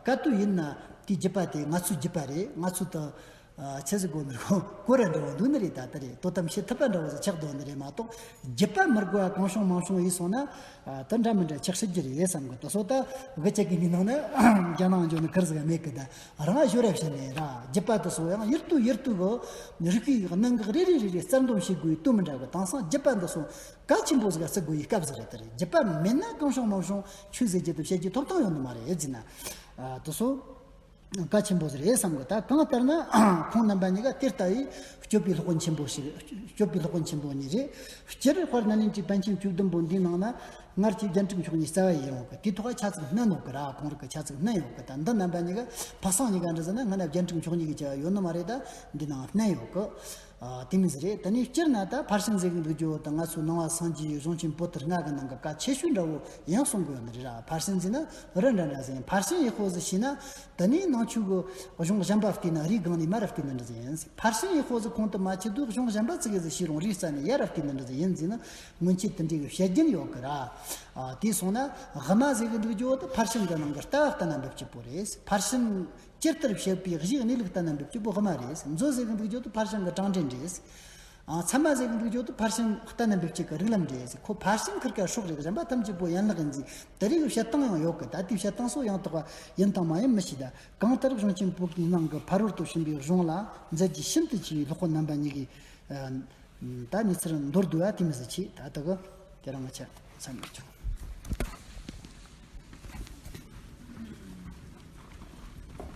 ག་དུས་ཡིན་ན་དེའི་རྒྱུད་པ་དེ་ང་ཚོའི་རྒྱུད་པ་རེད། ང་ཚོ་དང་། ཨ། ཆི་ཟིག་གོ་ནི་རེད། གོ་ར་འདྲ་བོ་འདུག་ནི་རེད། ད་ལྟ་རེད། དོ་དམ་བྱེད་ཐུབ་པ་འདྲ་བོ་ཟིག་ཆགས་འདུག་ནི་རེད་མ་གཏོགས། རྒྱུད་པ་མི་དགོས་པ་གང་བྱུང་མང་བྱུང་ཡིན་སོང་ན། ཨ། ད་འདྲ་མི་འདྲ་ཆགས་སྲིད་རྒྱུ་རེད་བསམ་གི། དེ་སོ་ད་གི་ཅག་གི་མི་ནང་ན་རྒྱ་ནག་འཇོག་ནི་ཁེར་ཟིག་མེད་གི། ད་རང་ཞོར་ར་བྱས་ནས་ར། རྒྱུད་པ་དེ་སོ་ཡང་ཡུལ་དུས་ཡུལ་དུས་གི་རིག་པའི་གནད་འགག་རེ་རེ་རེ་རེ་གསལ་འདོམས་བྱེད་དགོས་ཡི་དུས་མི་འདྲ་གི། དེང་སང་རྒྱུད་པ་འདི་སོ་གལ་ཆེན་པོ་ཟིག་བརྩི་དགོས་ཡི་སྐབས་ཟིག་རེད། ད་རེད། རྒྱུད་པ་མེད་ན་གང་བྱུང་མང་བྱུང་ཆོས་ཟེར་རྒྱུ་དེ་བཤད་རྒྱུའི་ཐོབ་ཐང་ཡོད་ནི་མ་རེད་ཟེར་ན། ཨ། དེ་སོ། གལ་ཆེན་པོ་ཟིག་རེད་བསམ་གི། ད་གང་ལྟར་ན་ཁོང་རྣམ་པ་གཉིས་ཀ་དེ་ལྟ་བུའི་སྤྱོད་པའི་སློབ་དཔོན་ཆེན་པོ་ཞིག། སྤྱོད་པའི་སློབ་དཔོན་ཆེན་པོ་གཉིས་རེད། སྤྱིར་དཔལ་ནཱ་ལེནྡྲའི་པཎ་ཆེན་བཅུ་བདུན་པོ་འདིའི་ནང་ན་སྔར་གྱི་རྒྱན་དྲུག་མཆོག་གཉིས་རྩ་བ་ཡིན་ཡོང་གི། དེའི་ཐོག་ཁ་ཆ་ཚིག་བསྣན་ཡོད་གི་ར། ཁོང་རང་གི་ཆ་ཚིག་བསྣན་ཡོད་གི། ད་འདི་རྣམ་པ་གཉིས་ཀ་ཕ་སངས་གཉིས་ཀ་འདྲ་ཟེར་ན་སྔ་ན་རྒྱན་དྲུག་མཆོག་གཉིས་ཀྱི་བྱ་བ་ཡོད་ནི་མ་རེད། ད་འདི་ནང་བསྣན་ཡོད་གི། ཨ། དེ་མོ་ཟིག་རེད། དེ་ནས་སྤྱིར་ན་ད་ཕར་ཕྱིན་ཟེར་གི་འདུག་རྒྱུ་དང་། ང་ཚོའི་ནང་པ་སངས་རྒྱས་གཞུང་ཆེན་པོ་ཏི་ལྔ་གི་ནང་གི་བཀའ་ཆེ་ཤོས་འདྲ་བོ་ཡང་གསུང་གི་ཡོད་ནི་རེད་ར། ཕར་ཕྱིན་ཟེར་ན་རི་འདྲ་འདྲ་ཟིག་ཡིན། ཕར་ཕྱིན་ཡག་པོ་ཟིག་ཤེས་ན་དེ་ནས་ནང་ཆོས་གི་གཞུང་གཞན་པ་བལྟས་ན་རིའི་སྒང་ནས་མར་བལྟས་ན་འདྲ་ཟིག་ཡིན། ཕར་ཕྱིན་ཡག་པོ་ཟིག་ཁོང་དུ་མ་ཆུད་དུས་གཞུང་གཞན་པ་ཙིག་གེ་ཟིག་ཤེས་རུང་རིའི་རྩ་ནས་ཡར་བལྟས་ན་འདྲ་ཟིག་ཡིན་ཟེར་ན་སྔོན་ཆད་དེ་འདྲའི་གི་བཤད་རྒྱུན་ཡོད་གི་ར། ཨ། དེ་སོང་ན་དབུ་མ་ཟེར་གི་འདུག་རྒྱུ་དེ་ཕར་ཕྱིན་གི་ནང་གི་ལྟ་བ་ལྟ་ན་འབེབས་ཀྱི་པོ་རེད། ཕར་ཕྱིན་ཇི་ལྟར་བཤད་པའི་གཞིའི་གནས་ལུགས་ལྟ་ན་འབེབས་ཀྱི་པོ་དབུ་མ་རེད། མཛོད་ཟེར་གི་འདུག་རྒྱུ་དེ་ཕར་ཕྱིན་གི་དྲང་འདྲེན་རེད། ཨ། ཚད་མ་ཟེར་གི་འདུག་རྒྱུ་དེ་ཕར་ཕྱིན་ལྟ་ན་འབེབས་བྱེད་ཀྱི་རིགས་ལམ་རེད། ཁོ་ཕར་ཕྱིན་ཁིར་ཀ་སྲོག་རེད། གཞན་པ་ཐམས་ཅད་པོ་ཡན་ལག་ཡིན་ཟེར། དེ་རིགས་བཤད་སྟངས་ཡང་ཡོད་གི། ད་དེའི་བཤད་སྟངས་སོགས་ཡང་དག་པ་ཡིན་དང་མ་ཡིན་མི་ཤེས། ད་གང་ལྟར་གཞུང་ཆེན་པོ་ཏིའི་ནང་གི་ཕ་རོལ་ཏུ་ཕྱིན་པའི་གཞུང་ལ་མཛད་རྗེས་ཤིན་ཏུ་ཆེ་བའི་སློབ་དཔོན་རྣམ་པ་གཉིས་ཀྱི་ད་གནས་ཚུལ་མདོར་བསྡུས་པ་དེ་མོ་ཟིག་བྱས། ད་ལྟ་གི་དེ་རིང་ང་ཆ་མཚམས་འཇོག་ཆོག